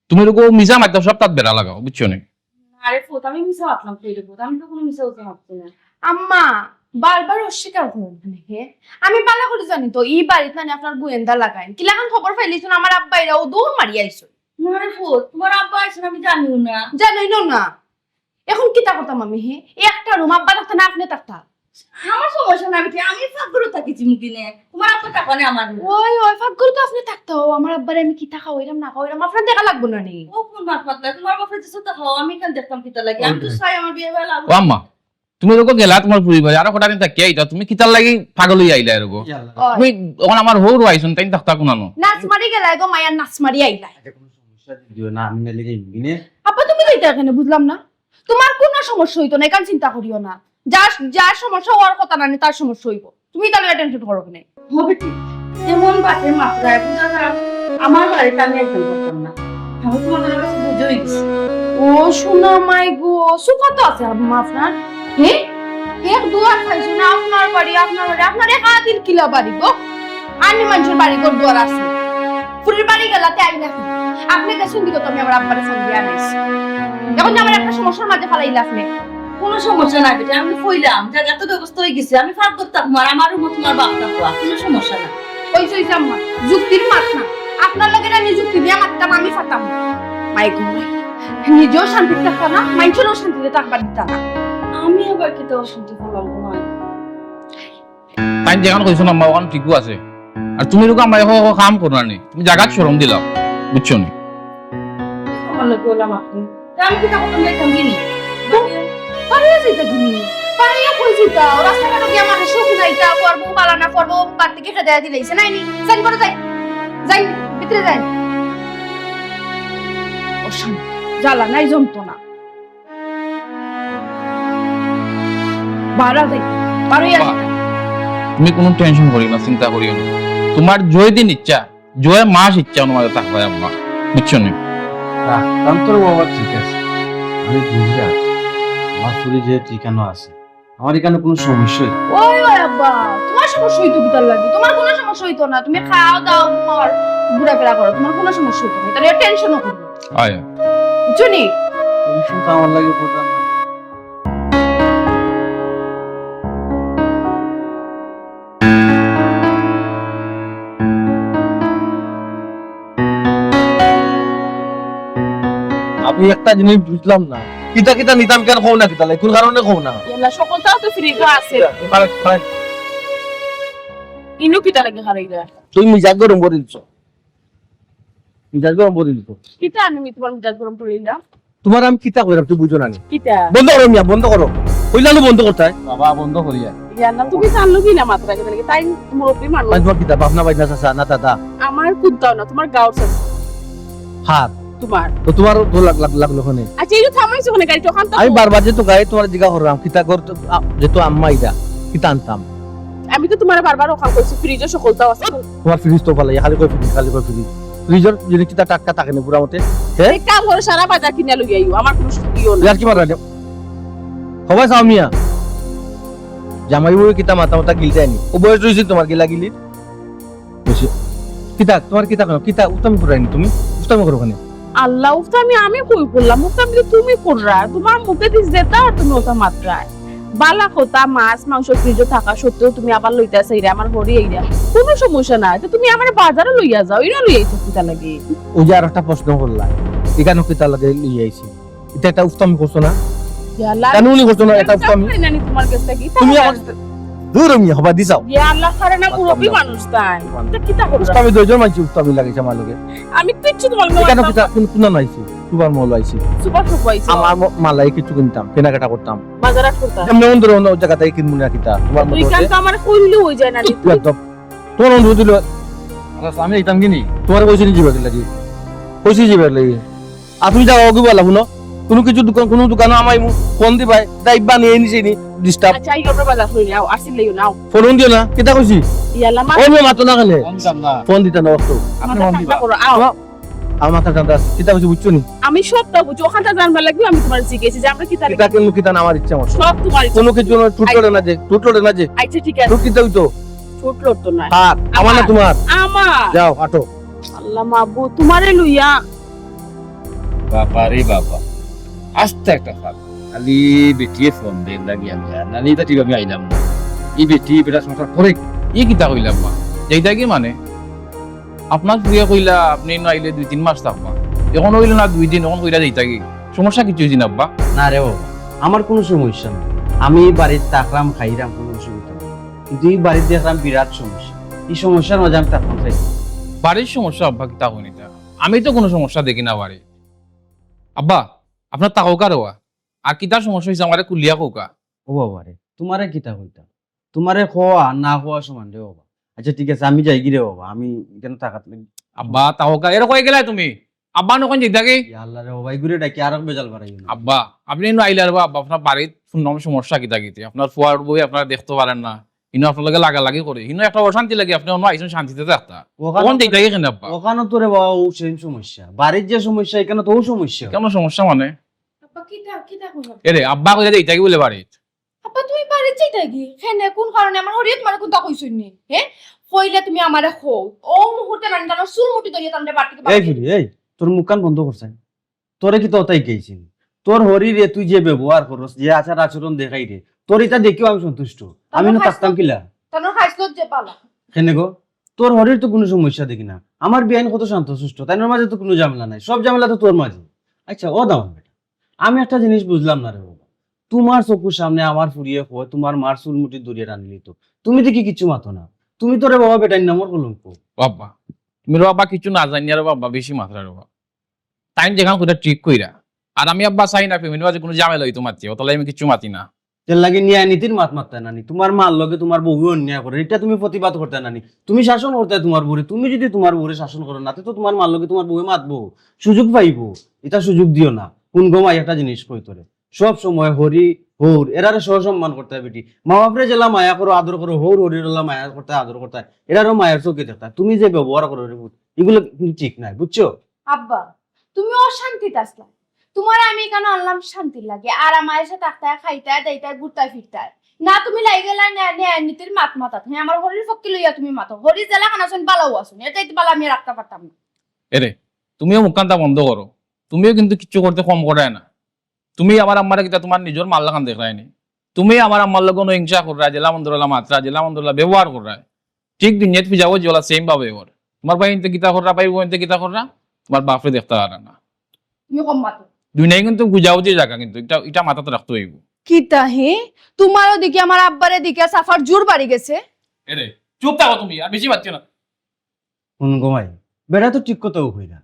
তুমি এরকম মিছা মাততাও সব তাত বেড়া লাগাও, বুঝছো নি? আরে ফুত, আমি মিছা মাতলাম কই রে ফুত? আমি তো কুনু মিছা উছা মাতছি না। আম্মা, বারবার অস্বীকার করইন কেনে হে? আমি বালা করি জানি তো, ই বাড়িত নানি আপনার গোয়েন্দা লাগাইন। কিলাখান খবর পাইলিছইন আমার আব্বা এরা ও দৌড় মারি আইছইন। না রে ফুত, তুমার আব্বা আইছইন আমি জানিও না। জানইনও না। এখন কিতা করতাম আমি হে? একটা রুম আব্বা থাকতা না আপনে থাকতা? আমার সমস্যা না বেটি, আমি পাকঘরো থাকি চিমুকিনে। তুমার আব্বা থাকবা না আমার রুমো। ওই, ওই, পাকঘরো তো আপনে থাকতা। ও, আমার আব্বারে আমি কিতা খাওয়াইরাম না খাওয়াইরাম, আপনার দেখা লাগবো না নি? ও কুন মাত মাতলা? তুমার বাপরে যে সুতা খাও, আমি কেন দেখতাম কিতা লাগি? আমি তো চাই আমার বিয়া ভালা। ও আম্মা, তুমি এরকম গেলা তুমার ফুরির বাড়ি, আরো কটা দিন থাকিয়া আইতা, তুমি কিতার লাগি পাগল অইয়া আইলা এরকম? ইয়াল্লা। ওই। তুমি অখন আমার হউর আইছইন, তাইন থাকতা কুনানো? নাচ মারি গেলা গো মাইয়া, নাচ মারি আইলা। আচ্ছা, কুনু সমস্যা দিও না, আমি নাইলে যাইমু গিনে। আব্বা, তুমি যাইতা কেনে? বুঝলাম না। তুমার কুনু সমস্যা অইতো না, ইখান চিন্তা করিও না। যার, যার সমস্যা অওয়ার কথা নানি, তার সমস্যা অইবো। তুমি তাইলে টেনশন করো কেনে? ও বেটি, এমন বাটে মাতরায় বুঝা যায়, আমার বাড়িত আমি আইতাম পারতাম না। আমি তুমার কাছে বুঝা অই গেছি। ও সোনা মাই গো, সুফা তো আছে আম্মা আপনার। হে? এক দুয়ার খাইছো না, আপনার বাড়ি, আপনার বাড়ি, আপনার এক আদিল কিলা বাড়ি গো। আনি মানষর বাড়ি ঘর দুয়ার আছে। ফুরির বাড়ি গেলা তে আইলা কি? আপনে গেছইন দিকে তো আমি আমার আব্বারে ফোন দিয়া আনাইছি। এখন যে আমার একটা সমস্যার মাঝে ফালাইলা আপনে। কুনু সমস্যা নাই বেটি, আমি কইলাম, জাগা তো ব্যবস্থা অই গেছে, আমি পাকঘরো থাকমু, আর আমার রুমো তুমার বাপ থাকবা, কুনু সমস্যা না। অইছে, অইছে আম্মা, যুক্তির মাত না। আপনার লগে আমি যুক্তি দিয়া মাততাম, আমি পারতাম না। মাই গো মাই, নিজেও শান্তিতে থাকতা না, মাইনষরেও শান্তিতে থাকবার দিতা না। আমি আবার কিতা অশান্তি করলাম গো মাই? তাইন যেখান কইছইন আম্মা, অখান ঠিকউ আছে। আর তুমি এরকম আম্মা, এখন কাম করো না নি, তুমি জাগাত শরম দিলাও, বুঝছো নি? আমার লগে অলা মাত নি। তে আমি কিতা করতাম, যাইতাম গিনি? বাড়িত যাইতা গিনি? বাড়িত কই যাইতা? ও রাস্তাঘাটো গিয়া মানুষরে হুনাইতা, ফুয়ার বউ বালা না, ফুয়ার বউ বাড়ি থাকি খেদাইয়া দিলাইছে, নায় নি? যাইন ঘরো যাইন। যাইন, ভিতরে যাইন। অশান্তি, জ্বালা নাই যন্ত্রণা। বাড়া যাই, বাড়াই আসি। তুমি কুনু টেনশন করিও না, চিন্তা করিও না। তুমার যে দিন ইচ্ছা, যে মাস ইচ্ছা, অনো মাঝে থাকবায় আম্মা, বুঝছো নি? রাখতাম তো রে বাবা, ঠিক আছে, আমি বুঝলাম। আমার ফুরি যেহেতু ইখানো আছে, আমার ইখানো কুনু সমস্যা অইতো না। ওই, ওই আব্বা, তুমার সমস্যা অইতো কিতার লাগি? তুমার কুনু সমস্যা অইতো না, তুমি খাও দাও, তুমার ঘুরাফিরা করো, তুমার কুনু সমস্যা অইতো না, ইতা নিয়া টেনশনও করো না। আয়। বুঝছো নি? টেনশন তো আমার লাগি করতাম না। আমি একটা জিনিস বুঝলাম না, কিতা কিতা নিতাম কেন কও না, কিতা লাগি, কুন কারণে কও না? ইয়াল্লা, সকলতা তো ফ্রিজো আছে। খারাপ, খারাপ। ইনো কিতা লাগি খারাইলা? তুমি মিজাজ গরম করি দিছো। মিজাজ গরম করি দিছো। কিতা আমি তুমার মিজাজ গরম করি দিলাম? তুমার আমি কিতা কইরাম, তুমি বুঝো না নি? কিতা? বন্ধ করো মিয়া, বন্ধ করো। কইলা না বন্ধ করতায়। বাবা, বন্ধ করিয়া। ইয়াল্লা, তুমি জানলো কি না মাত্র আগে, তাই মুরব্বি মানুষ। আমি তুমার কিতা, বাপ না, ভাই না, চাচা না, দাদা? আমার কুত্তাও না, তুমার গাউর চাচা। হাত। তুমার। তো তুমারও তো লাগ-, লাগ-, লাগলো ওখানে। আচ্ছা, এই যে থামাইছো ওখানে গাড়িটা, ওখান তো আমি বারবার যে তো গাড়ি তুমার জিগা করলাম, কিতা কর তো, আ, যে তো আম্মা ইটা, কিতা আনতাম? আমি তো তুমারে বারবার ওখান কইছি, ফ্রিজো সকলতা আছে। তুমার ফ্রিজ তো ফালাই, খালি কই ফ্রিজ, খালি কই ফ্রিজ। ফ্রিজর জিনিস কিতা টাটকা থাকে না পুরা মতে? হ্যাঁ? এক কাম করো, সারা বাজার কিনা লই আইও, আমার কুনু শক্তিও নাই। ইয়ার কি মারা রে? হবাই চাও মিয়া। জামাই বউ কিতা মাথা মাথা গিলতে আনি। ও বয়স অইছে তুমার গিলা গিলির? বলছে, "কিতা, তুমার কিতা কেন? কিতা উস্তামি করায়নি তুমি? উস্তামি করো কেনে?" আল্লাহ, উস্তামি আমি কই করলাম? উস্তামি তো তুমি কররা। তুমার মুখে দিস যেতা আর তুমি ওটা মাতরায়। বালা কথা, মাছ মাংস ফ্রিজো থাকা সত্ত্বেও তুমি আবার লইতা চাইরায় আমার হরি এইরা। কুনু সমস্যা নাই, তে তুমি আমারে বাজারো লইয়া যাও, ইনো লইয়া আইছো কিতার লাগি? ওই যে আর একটা প্রশ্ন করলা, ইখানো কিতার লাগি লইয়া আইছি? ইটা একটা উস্তামি করছো না? ইয়া আল্লাহ, কানুনি করছো না, এটা উস্তামি। নানি তোমার গেছ থাকি তুমি আমার কাছে দূর মিয়া হবা দিছাও। ইয়া আল্লাহ, ছাড়ে না, মুরব্বি মানুষ তাই। তা কিতা করবা? উস্তামি দুইজন মানছি, উস্তামি লাগাইছে আমার লগে। আমি কিচ্ছু তোমার লগে ইখানো কিতা, কুন, কুন আইছি? সুপার মল আইছি। সুপার শপ আইছি। আমার ম-, মালাই কিছু কিনতাম, কেনাকাটা করতাম। বাজার আট করতাম। এমনি অন্য অন্য জায়গা থাকি কিনবো না কিতা? তোমার মতো দুইখান তো আমার কইলে হই যায় না রে। একদম। তোমার অনুরোধ দিল। আচ্ছা, আমি আইতাম কি নি? তোমার কইছি নি যাইবার লাগি? কইছি যাইবার লাগি। আর তুমি যাও, ওকে বলা, হুনো। কুনু কিছু দোকান, কুনু দোকানো আমায় মু-, ফোন দিবায়, তাই বানিয়ে নিছি নি, ডিস্টার্ব। আচ্ছা, এই আমরা বাজার করি নাও, আসিল লইও নাও। ফোন দিও না, কিতা কইছি? ইয়াল্লা, মা- ওই মেয়ে মাতো না কেনে? ফোন দিতাম না। ফোন দিতা না, অত। আপনি মাথা ফোন ঠান্ডা দিবা। করো, আও। না, আমার মাথা ঠান্ডা আছে। কিতা কইছি বুঝছো নি? আমি সবটা বুঝি, ওখানটা জানবার লাগি আমি তোমার জিজ্ঞেস যে আমরা কিতা আমি কিতা কিনবো, কিতা না আমার ইচ্ছা মতো। সব তোমার ইচ্ছা। কুনু কিছু না, টুট লড়ে না যে, টুট লড়ে না যে। আচ্ছা, ঠিক আছে। টুট কিতা হইতো? টুট লড়তো না। কার? আমার না আমার। তোমার? আমার। যাও, আটো। আল্লাহ মাবুদ, তোমারে লইয়া। বাবা রে বাবা, আস্তে একটা ফাল। খালি বেটিয়ে ফোন দেন লাগি আমি আর নানি তা ঠিক আমি আইলাম না। এই বেটি বেটা সংসার করে। ই কিতা কইলা আব্বা? যাইতা কি মানে? আপনার ফুরিয়ে কইলা আপনি না আইলে দুই তিন মাস থাকবা। এখন অইল না দুই দিন, এখন কইলা যাইতা কি? সমস্যা কিছু হইছে না আব্বা? না রে বাবা, আমার কুনু সমস্যা নাই। আমি এই বাড়িত থাকরাম, খাইরাম, কুনু অসুবিধা নাই। কিন্তু এই বাড়িত দেখরাম বিরাট সমস্যা। এই সমস্যার মাঝে আমি থাকতাম চাই না। বাড়ির সমস্যা আব্বা কিতা কইন ইতা? আমি তো কুনু সমস্যা দেখি না বাড়িত। আব্বা, আপনার থাকউক্কা রে বা। আর কিতা সমস্যা হইছে আমারে খুলিয়া কউক্কা। ও বাবা রে, তোমারে কিতা কইতাম? তোমারে কওয়া আর না কওয়া সমান রে বাবা। আচ্ছা ঠিক আছে, আমি যাইগি রে বাবা, আমি ইখানো থাকাত লাগি। আব্বা, থাকউক্কা, এরে কই গেলায় তুমি? আব্বা, নখন যাইতা কি? ইয়া আল্লাহ রে বাবা, ইগুরে ডাকি আরো বেজাল বাড়াইও না। আব্বা, আপনি ইনো আইলা রে বা, আব্বা, আপনার বাড়িত হুনলাম সমস্যা কিতা কিতা। আপনার ফুয়ার বউ আপনারে দেখতো পারের না। ইনো আপনার লগে লাগালাগি করে। ইনো একটা অশান্তি লাগে, আপনি অনো আইছইন শান্তিতে থাকতা। ওখানো তখন তো, দেখতে গিয়ে কেন আব্বা? ওখানো তো রে বাবা ও সেম সমস্যা। বাড়ির যে সমস্যা, ইখানো তো ও সমস্যা। কেন সমস্যা মানে? আব্বা, কিতা, কিতা কইলা? এরে, আব্বা কইলা যে ইতা কি বলে বাড়িত? আব্বা, তুমি বাড়িত যাইতা কি? কেনে, কুন কারণে? আমার হরিয়ে তোমারে কুনতা কইছইন নি? হে? কইলে তুমি আমারে কও। ও মুহূর্তে নানি তানর চুল মুঠি ধরিয়া তানরে বাড়ি থাকি এই বার করে ফুরি, এই, তোর মুখখান বন্ধ করছাইন। তোরে কিতা অতায় কইছি নি? তোর হরিরে তুই যে ব্যবহার করস, যে আচার আচরণ দেখাইরে, তোর ইতা দেখিও আমি সন্তুষ্ট। আমি তানর না থাকতাম খাইছলত, কিলা? তানর খাইছলত যে বালা। কেনে গো? তোর হরির তো কুনু সমস্যা দেখি না। আমার বিয়াইন কত শান্ত শিষ্ট, তানর মাঝে তো কুনু ঝামেলা নাই, সব ঝামেলা তো তোর মাঝে। আচ্ছা, ও দামান বেটা, আমি একটা জিনিস বুঝলাম না রে বাবা, তোমার চকুর সামনে আমার ফুরিয়ে কয় তোমার মার চুল মুঠি ধরিয়া টানিলিতো, তুমি দেখি কিচ্ছু মাতো না। তুমি তো রে বাবা বেটাইন নামর কলঙ্ক। বাবা, তুমি রে বাবা কিচ্ছু না জানিয়া রে বাবা বেশি মাতরায় রে বাবা। তাইন যেখান কইরা ঠিক কইরা। আর আমি আব্বা চাই না ফ্যামিলির মাঝে কুনু ঝামেলা অইতো মাতি, অতার লাগি আমি কিচ্ছু মাতি না। এর লাগি ন্যায় নীতির মাত মাততায় নানি। তোমার মার লগে তোমার বউয়ে অন্যায় করের, ইটা তুমি প্রতিবাদ করতায় নানি। তুমি শাসন করতায় তোমার বউরে। তুমি যদি তোমার বউরে শাসন করো না, তে তো তোমার মার লগে তোমার বউয়ে মাতবো, সুযোগ পাইবো। ইতা সুযোগ দিও না। হুন গো মাই, একটা জিনিস কই তোরে, সব সময় হরি হউর এরারে সহ সম্মান করতায় বেটি। মা বাপরে যেলা মায়া করো, আদর করো, হউর হরির অলা মায়া করতায়, আদর করতায়, এরারও মায়ার চউখে দেখতায়। তুমি যে ব্যবহার করো রে পুত, ইগুলা কিন্তু ঠিক নায়, বুঝছো? আব্বা, তুমি অশান্তিত আছলায়। তোমারে আমি ইখানো আনলাম শান্তির লাগি। আরাম আয়েশে থাকতায়, খাইতায়, দাইতায়, ঘুরতায় ফিরতায়। না, তুমি লাগি গেলায় ন্যায়, ন্যায় নীতির মাত মাতাত। হে, আমার হরির পক্ষে লইয়া তুমি মাতো। হরি যেলাখান আছইন, বালাউ আছইন। এর চাইতে বালা আমি রাখতাম পারতাম না। এরে, তুমিও মুখখানতা বন্ধ করো। তুমিও কিন্তু কিচ্ছু করতে কম কররায় না। তুমি আমার আম্মারে কিতা তোমার নিজর মার লাখান দেখরায় নি? তুমি আমার আম্মার লগে অনো হিংসা কররায়, যেলা মন্দর অলা মাতরায়, যেলা মন্দর অলা ব্যবহার কররায়। ঠিক দুনিয়াত ফিজাও যে অলা সেম ভাবে অর। তোমার ভাইয়াইন্তে কিতা কররা, ভাই বইন্তে কিতা কররা, তোমার বাপরে দেখতা পাররা না। তুমি কম মাতো। দুনিয়াই কিন্তু বুঝাবুঝির জাগা কিন্তু, ইটা, ইটা মাথাত রাখতে অইবো। কিতা হে? তোমারও দেখি আমার আব্বারে দেখিয়া সাফার জোর বাড়ি গেছে। এরে, চুপ থাকো তুমি, আর বেশি মাতিও না। হুন গো মাই, বেটা তো ঠিক কথাউ কইরা।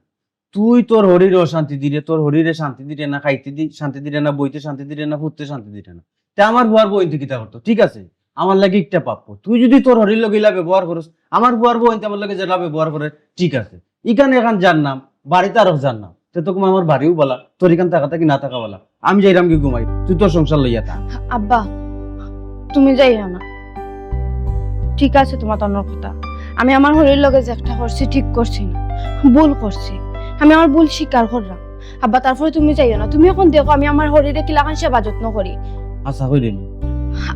তুই তোর হরিরে অশান্তি দিরে, তোর হরিরে শান্তি দিরে না, খাইতে দি-, শান্তি দিরে না, বইতে শান্তি দিরে না, ফুরতে শান্তি দিরে না। তে আমার ফুয়ার বইন্তে কিতা করতো? ঠিক আছে, আমার লাগি একটা প্রাপ্য। তুই যদি তোর হরির লগে ইলা ব্যবহার করস, আমার ফুয়ার বইন্তে আমার লগে যেলা ব্যবহার করে, ঠিক আছে। ইখান এখান যার নাম, বাড়িত আরক যার নাম। তে তো কুমা আমার বাড়িও বালা, তোর ইখান থাকা থাকি না থাকা বালা। আমি যাইরাম গি ঘুমাই, তুই তোর সংসার লইয়া থাক। আব্বা, তুমি যাইও না। ঠিক আছে, তোমার তনর কথা। আমি আমার হরির লগে যেটা করছি, ঠিক করছি না, ভুল করছি। আমি আমার ভুল স্বীকার করলাম। আব্বা, তারপরে তুমি যাইও না। তুমি এখন দেখো আমি আমার হরিরে কিলাখান সেবা যত্ন করি। আচ্ছা, কইরে নি।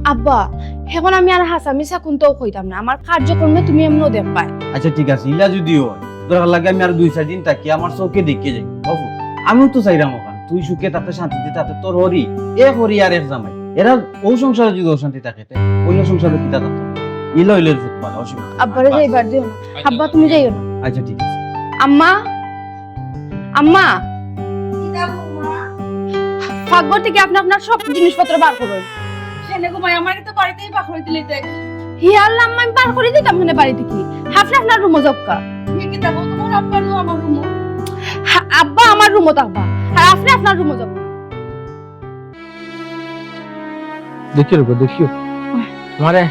আব্বা, এখন আমি আর হাছা মিছা কুন্তাও কইতাম না। আমার কার্যক্রমে তুমি এমনও দেখবায়। আচ্ছা, ঠিক আছে, ইলা যুদি অয়, দরকার লাগে আমি আর দুই চাইর দিন থাকি, আমার চউখে দেখিয়া যাই। বাবু, আমিও তো চাইরাম অখান তুই সুখে থাকতে, শান্তিতে থাকতে, তোর হরি, এক হরি আর এক জামাই। এরা অউ সংসারে যদি অশান্তি থাকে, তে অইন্য সংসারে কিতা থাকতো? ইলা অইলে সুখ পালা, অসুবিধা নাই। আব্বারে যাইবার দিও না। আব্বা, তুমি যাইও না। আচ্ছা, ঠিক আছে। আম্মা, আম্মা। কিতা গো মা? পাকঘর থাকি আপনে আপনার সব জিনিসপত্র বার করুন। কেনে গো মাই, আমারে তো বাড়িতেই বার করি দিলে তো। হি আল্লাহ, আম্মা, আমি বার করি দিতাম কেনে বাড়ি থাকি? আপনে আপনার রুমো যাউক্কা। হে কিতা গো, তুমার আব্বা নু আমার রুমো। হা, আব্বা আমার রুমো থাকবা, আর আপনে আপনার রুমো যাউক্কা। দেখিও রে, দেখিও। মারে,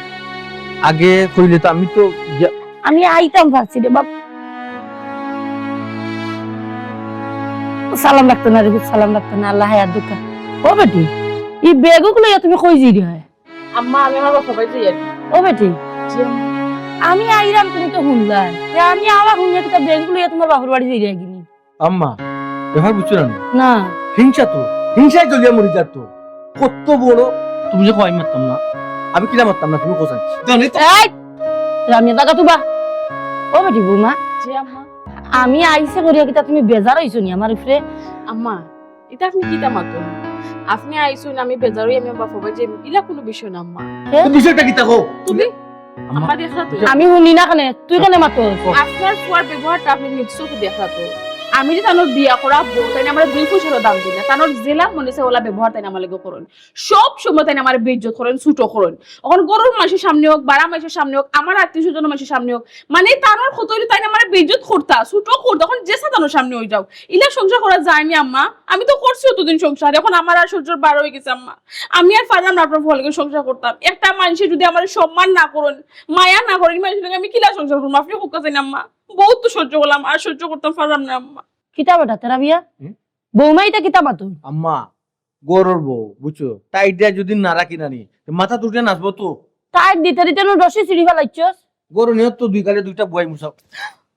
আগে কইলে তো আমি তো গিয়া- আমি আইতাম পারছি রে বাপ। সালাম রাখতো না রে, সালাম রাখতো না, আল্লাহ হায়াত দুকা। ও বেটি, ই ব্যাগ অগুলো লইয়া তুমি কই যাইরায়? আম্মা, আমি আমার বাপর বাড়ি যাইয়ার। ও বেটি, জি আম্মা। আমি আইরাম, তুমি তো হুনলায়। তে আমি আবার হুনিয়া কিতা ব্যাগ অগুলো লইয়া তুমার বাপর বাড়ি যাইরায় গিনি? আম্মা, ব্যাপার বুঝছো না? না। হিংসা তো, হিংসায় জ্বলিয়া মরি যার তো। কত বড়, তুমি যে কয় মারতাম না, আমি কিলা মারতাম না, তুমি কোথায়? জানি তো। এই, রামিয়া, জাগা তুবা। ও বেটি বৌমা, জি আম্মা। আমি আইছে করিয়া কিতা তুমি বেজার অইছো নি আমার উপরে? আম্মা, ইতা আপনে কিতা মাতইন? আপনে আইছইন, আমি বেজার অই, আমি বাপর বাড়ি যাইমু, ইলা কুনু বিষয় না আম্মা। কে? তো বিষয়টা কিতা কও? তুমি আম্মা, আম্মা দেখরা তো। আমি হুনি না কেনে, তুই কেনে মাতস? আপনার ফুয়ার ব্যবহারটা আপনে নিজ চউখে দেখরা তো। আমি যে তানর বিয়া করা বউ, তাইন আমারে দুই পয়সারও দাম দেইন না। তানর যেলা মনে চায় অলা ব্যবহার তাইন আমার লগে করইন। সব সময় তাইন আমারে বেইজ্জত করইন, ছুটো করইন। অখন ঘরর মানষর সামনে অউক, বারা মানষর সামনে অউক, আমার আত্মীয় স্বজনর মানষর সামনে অউক, মানে তানর কত অইলে তাইন আমারে বেইজ্জত করতা, ছুটো করতা। অখন যেছা তানর সামনে অই যাউক, ইলা সংসার করা যায়নি আম্মা। আমি তো করছি অতদিন সংসার, অখন আমার আর সহ্যর বার অই গেছে আম্মা। আমি আর পারলাম না আপনার ফুয়ার লগে সংসার করতাম। একটা মানষে যুদি আমারে সম্মান না করইন, মায়া না করইন, মানষর লগে আমি কিলা সংসার করমু? আপনে কউক্কা চাইন আম্মা। বউত তো সহ্য করলাম, আর সহ্য করতাম পারলাম না আম্মা। কিতা বেটা, তেরা বিয়া? হুম? বৌমা ইতা কিতা মাতইন? আম্মা, ঘরর বউ, বুঝছো? টাইট দিয়া যুদি না রাখি না নি, মাথা তুলিয়া নাচবো তো। টাইট দিতে দিতে নু রশি ছিড়ি ফালাইছস। ঘরর নিয়ত তো দুই গালে দুইটা বুয়াই মুসাও।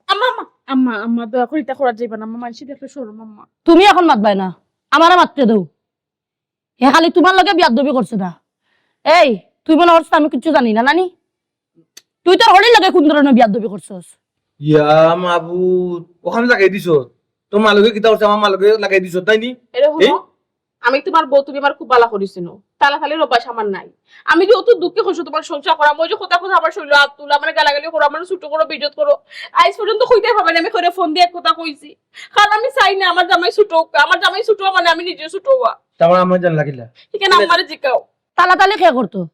আম্মা, আম্মা, আম্মা, আম্মা, দয়া করি ইতা করা যাইবা না, আম্মা, মানষে দেখলে শরম, আম্মা। তুমি অখন মাতবায় না, আমারে মাততে দেও। হে খালি তুমার লগে বিয়াদবি করছে না। এই, তুই মনে করছস আমি কিচ্ছু জানি না, নানি? তুই তোর হরির লগে কুন ধরনের বিয়াদবি করছস? ইয়া মাবুদ, অখান লাগাই দিছস। তোর মার লগে কিতা করছে, আমার মার লগে লাগাই দিছস, তাই নি? এরে হুনো, এই? আমি তুমার বউ, তুমি আমারে খুব বালা করি চিনো। তালাতালির অভ্যাস আমার নাই। আমি যে অত দুঃখে কষ্ট তুমার সংসার করাম, অউ যে কথা কথা আমার শরীলো আত তুলো, আমারে গালাগালি করো, আমারে ছুটো করো, বেইজ্জত করো। আইজ পর্যন্ত কইতায় পারবায় না আমি কারে ফোন দিয়া এক কথা কইছি। কারণ আমি চাই না আমার জামাই ছুটো অউক, আমার জামাই ছুটো অওয়া মানে আমি নিজে ছুটো অওয়া। তে আমার আম্মায় জানলা কিলা? ইখান আম্মারে জিকাও। তালাতালি কে করতো?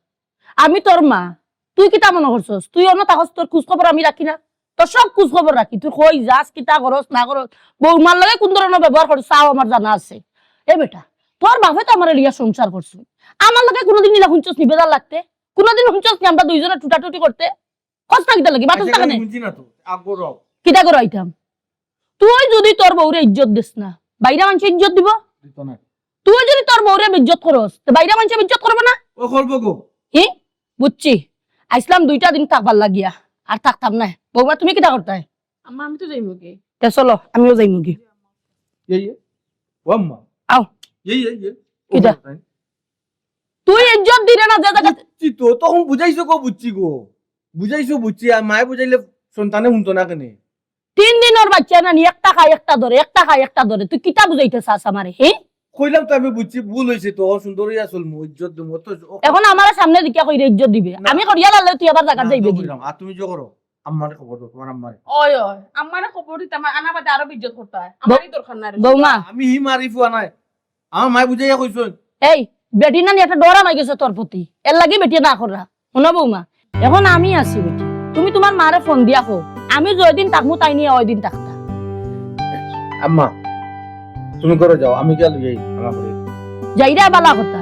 আমি তোর মা, তুই কিতা মনে করছস? তুই অনো থাকস, তোর খুজ খবর আমি রাখি না? তোর সব খুজ খবর রাখি। তুই কই যাস, কিতা করস না করস, বৌমার লগে কুন ধরনের ব্যবহার করস, তাও আমার জানা আছে। এ বেটা, তোর বাপে তো আমারে লইয়া সংসার করছইন, আমার লগে কুনুদিন ইলা হুনছস নি বেজার লাগতে? কুনুদিন হুনছস নি আমরা দুইজনে টুটাটুটি করতে? কস না কিতা লাগি? মাতস না কেনে? হুনছি না তো, আগ করো। কিতা করো আইতাম? তুই যুদি তোর বউরে ইজ্জত দেস না, বাইরা মানষে ইজ্জত দিবো? দিতো না। তুই যুদি তোর বউরে বেইজ্জত করস, তে বাইরা মানষে বেইজ্জত করবো না? ও করবো গো। হি? বুঝছি। আইছলাম দুইটা দিন থাকবার লাগিয়া, আর থাকতাম নায়। বৌমা, তুমি কিতা করতায়? আম্মা, আমি তো যাইমুগি। তে চলো, আমিও যাইমুগি। এই, এই। ও আম্মা। আও। এই, এই, এই। ও কিতা? করতায়। তুই ইজ্জত দিরে না যে জাগাত। বুঝছি তো, তখন বুঝাইছো গো, বুঝছি গো। বুঝাইছো, বুঝছি। আর মায়ে বুঝাইলে সন্তানে হুনতো না কেনে? তিন দিনর বাইচ্চা না নি, একটা খায়, একটা ধরে, একটা খায়, একটা ধরে। তুই কিতা বুঝাইতে চাস আমারে, হে? কইলাম তো আমি বুঝছি, ভুল অইছে তো, সুন্দর অইয়া চলমু, ইজ্জত দিমু, অত অখন আমারে সামনে দেখিয়া কইরে ইজ্জত দিবে। না। আমি করিয়া লালে তুই আবার জাগাত না, যাইবে তো কি? কইলাম, আর তুমি যে করো, আম্মারে খবর দেও, তুমার আম্মারে। ওই, ওই, আম্মারে খবর দিতাম, আনা বাদে আরো বেইজ্জত করতায়। ব-, আমারই দরকার নাই রে। বৌমা। আমি হি মারি ফুয়া নায়। আমার মায়ে বুঝাইয়া কইছইন। এই, বেটি নানি একটা ডর হামাই গেছে তোর প্রতি, এর লাগি বেটিয়ে না কররা। হুনো বৌমা, অখন আমি আছি বেটি, তুমি তুমার মারে ফোন দিয়া কও, আমি যেদিন থাকমু তাইন অউ দিন থাকতা। আম্মা, তুমি ঘরো যাও, আমি গিয়া লই আই আমার ঘরে। যাইরায় বালা কথা,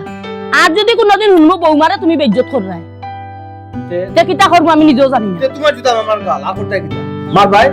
আর যুদি কুনুদিন হুনমু বৌমারে তুমি বেইজ্জত কররায়, তে? তে কিতা করমু আমি নিজেও জানি না। তে তুমার জুতা আমার গাল, আর করতায় কিতা? মার ভাই,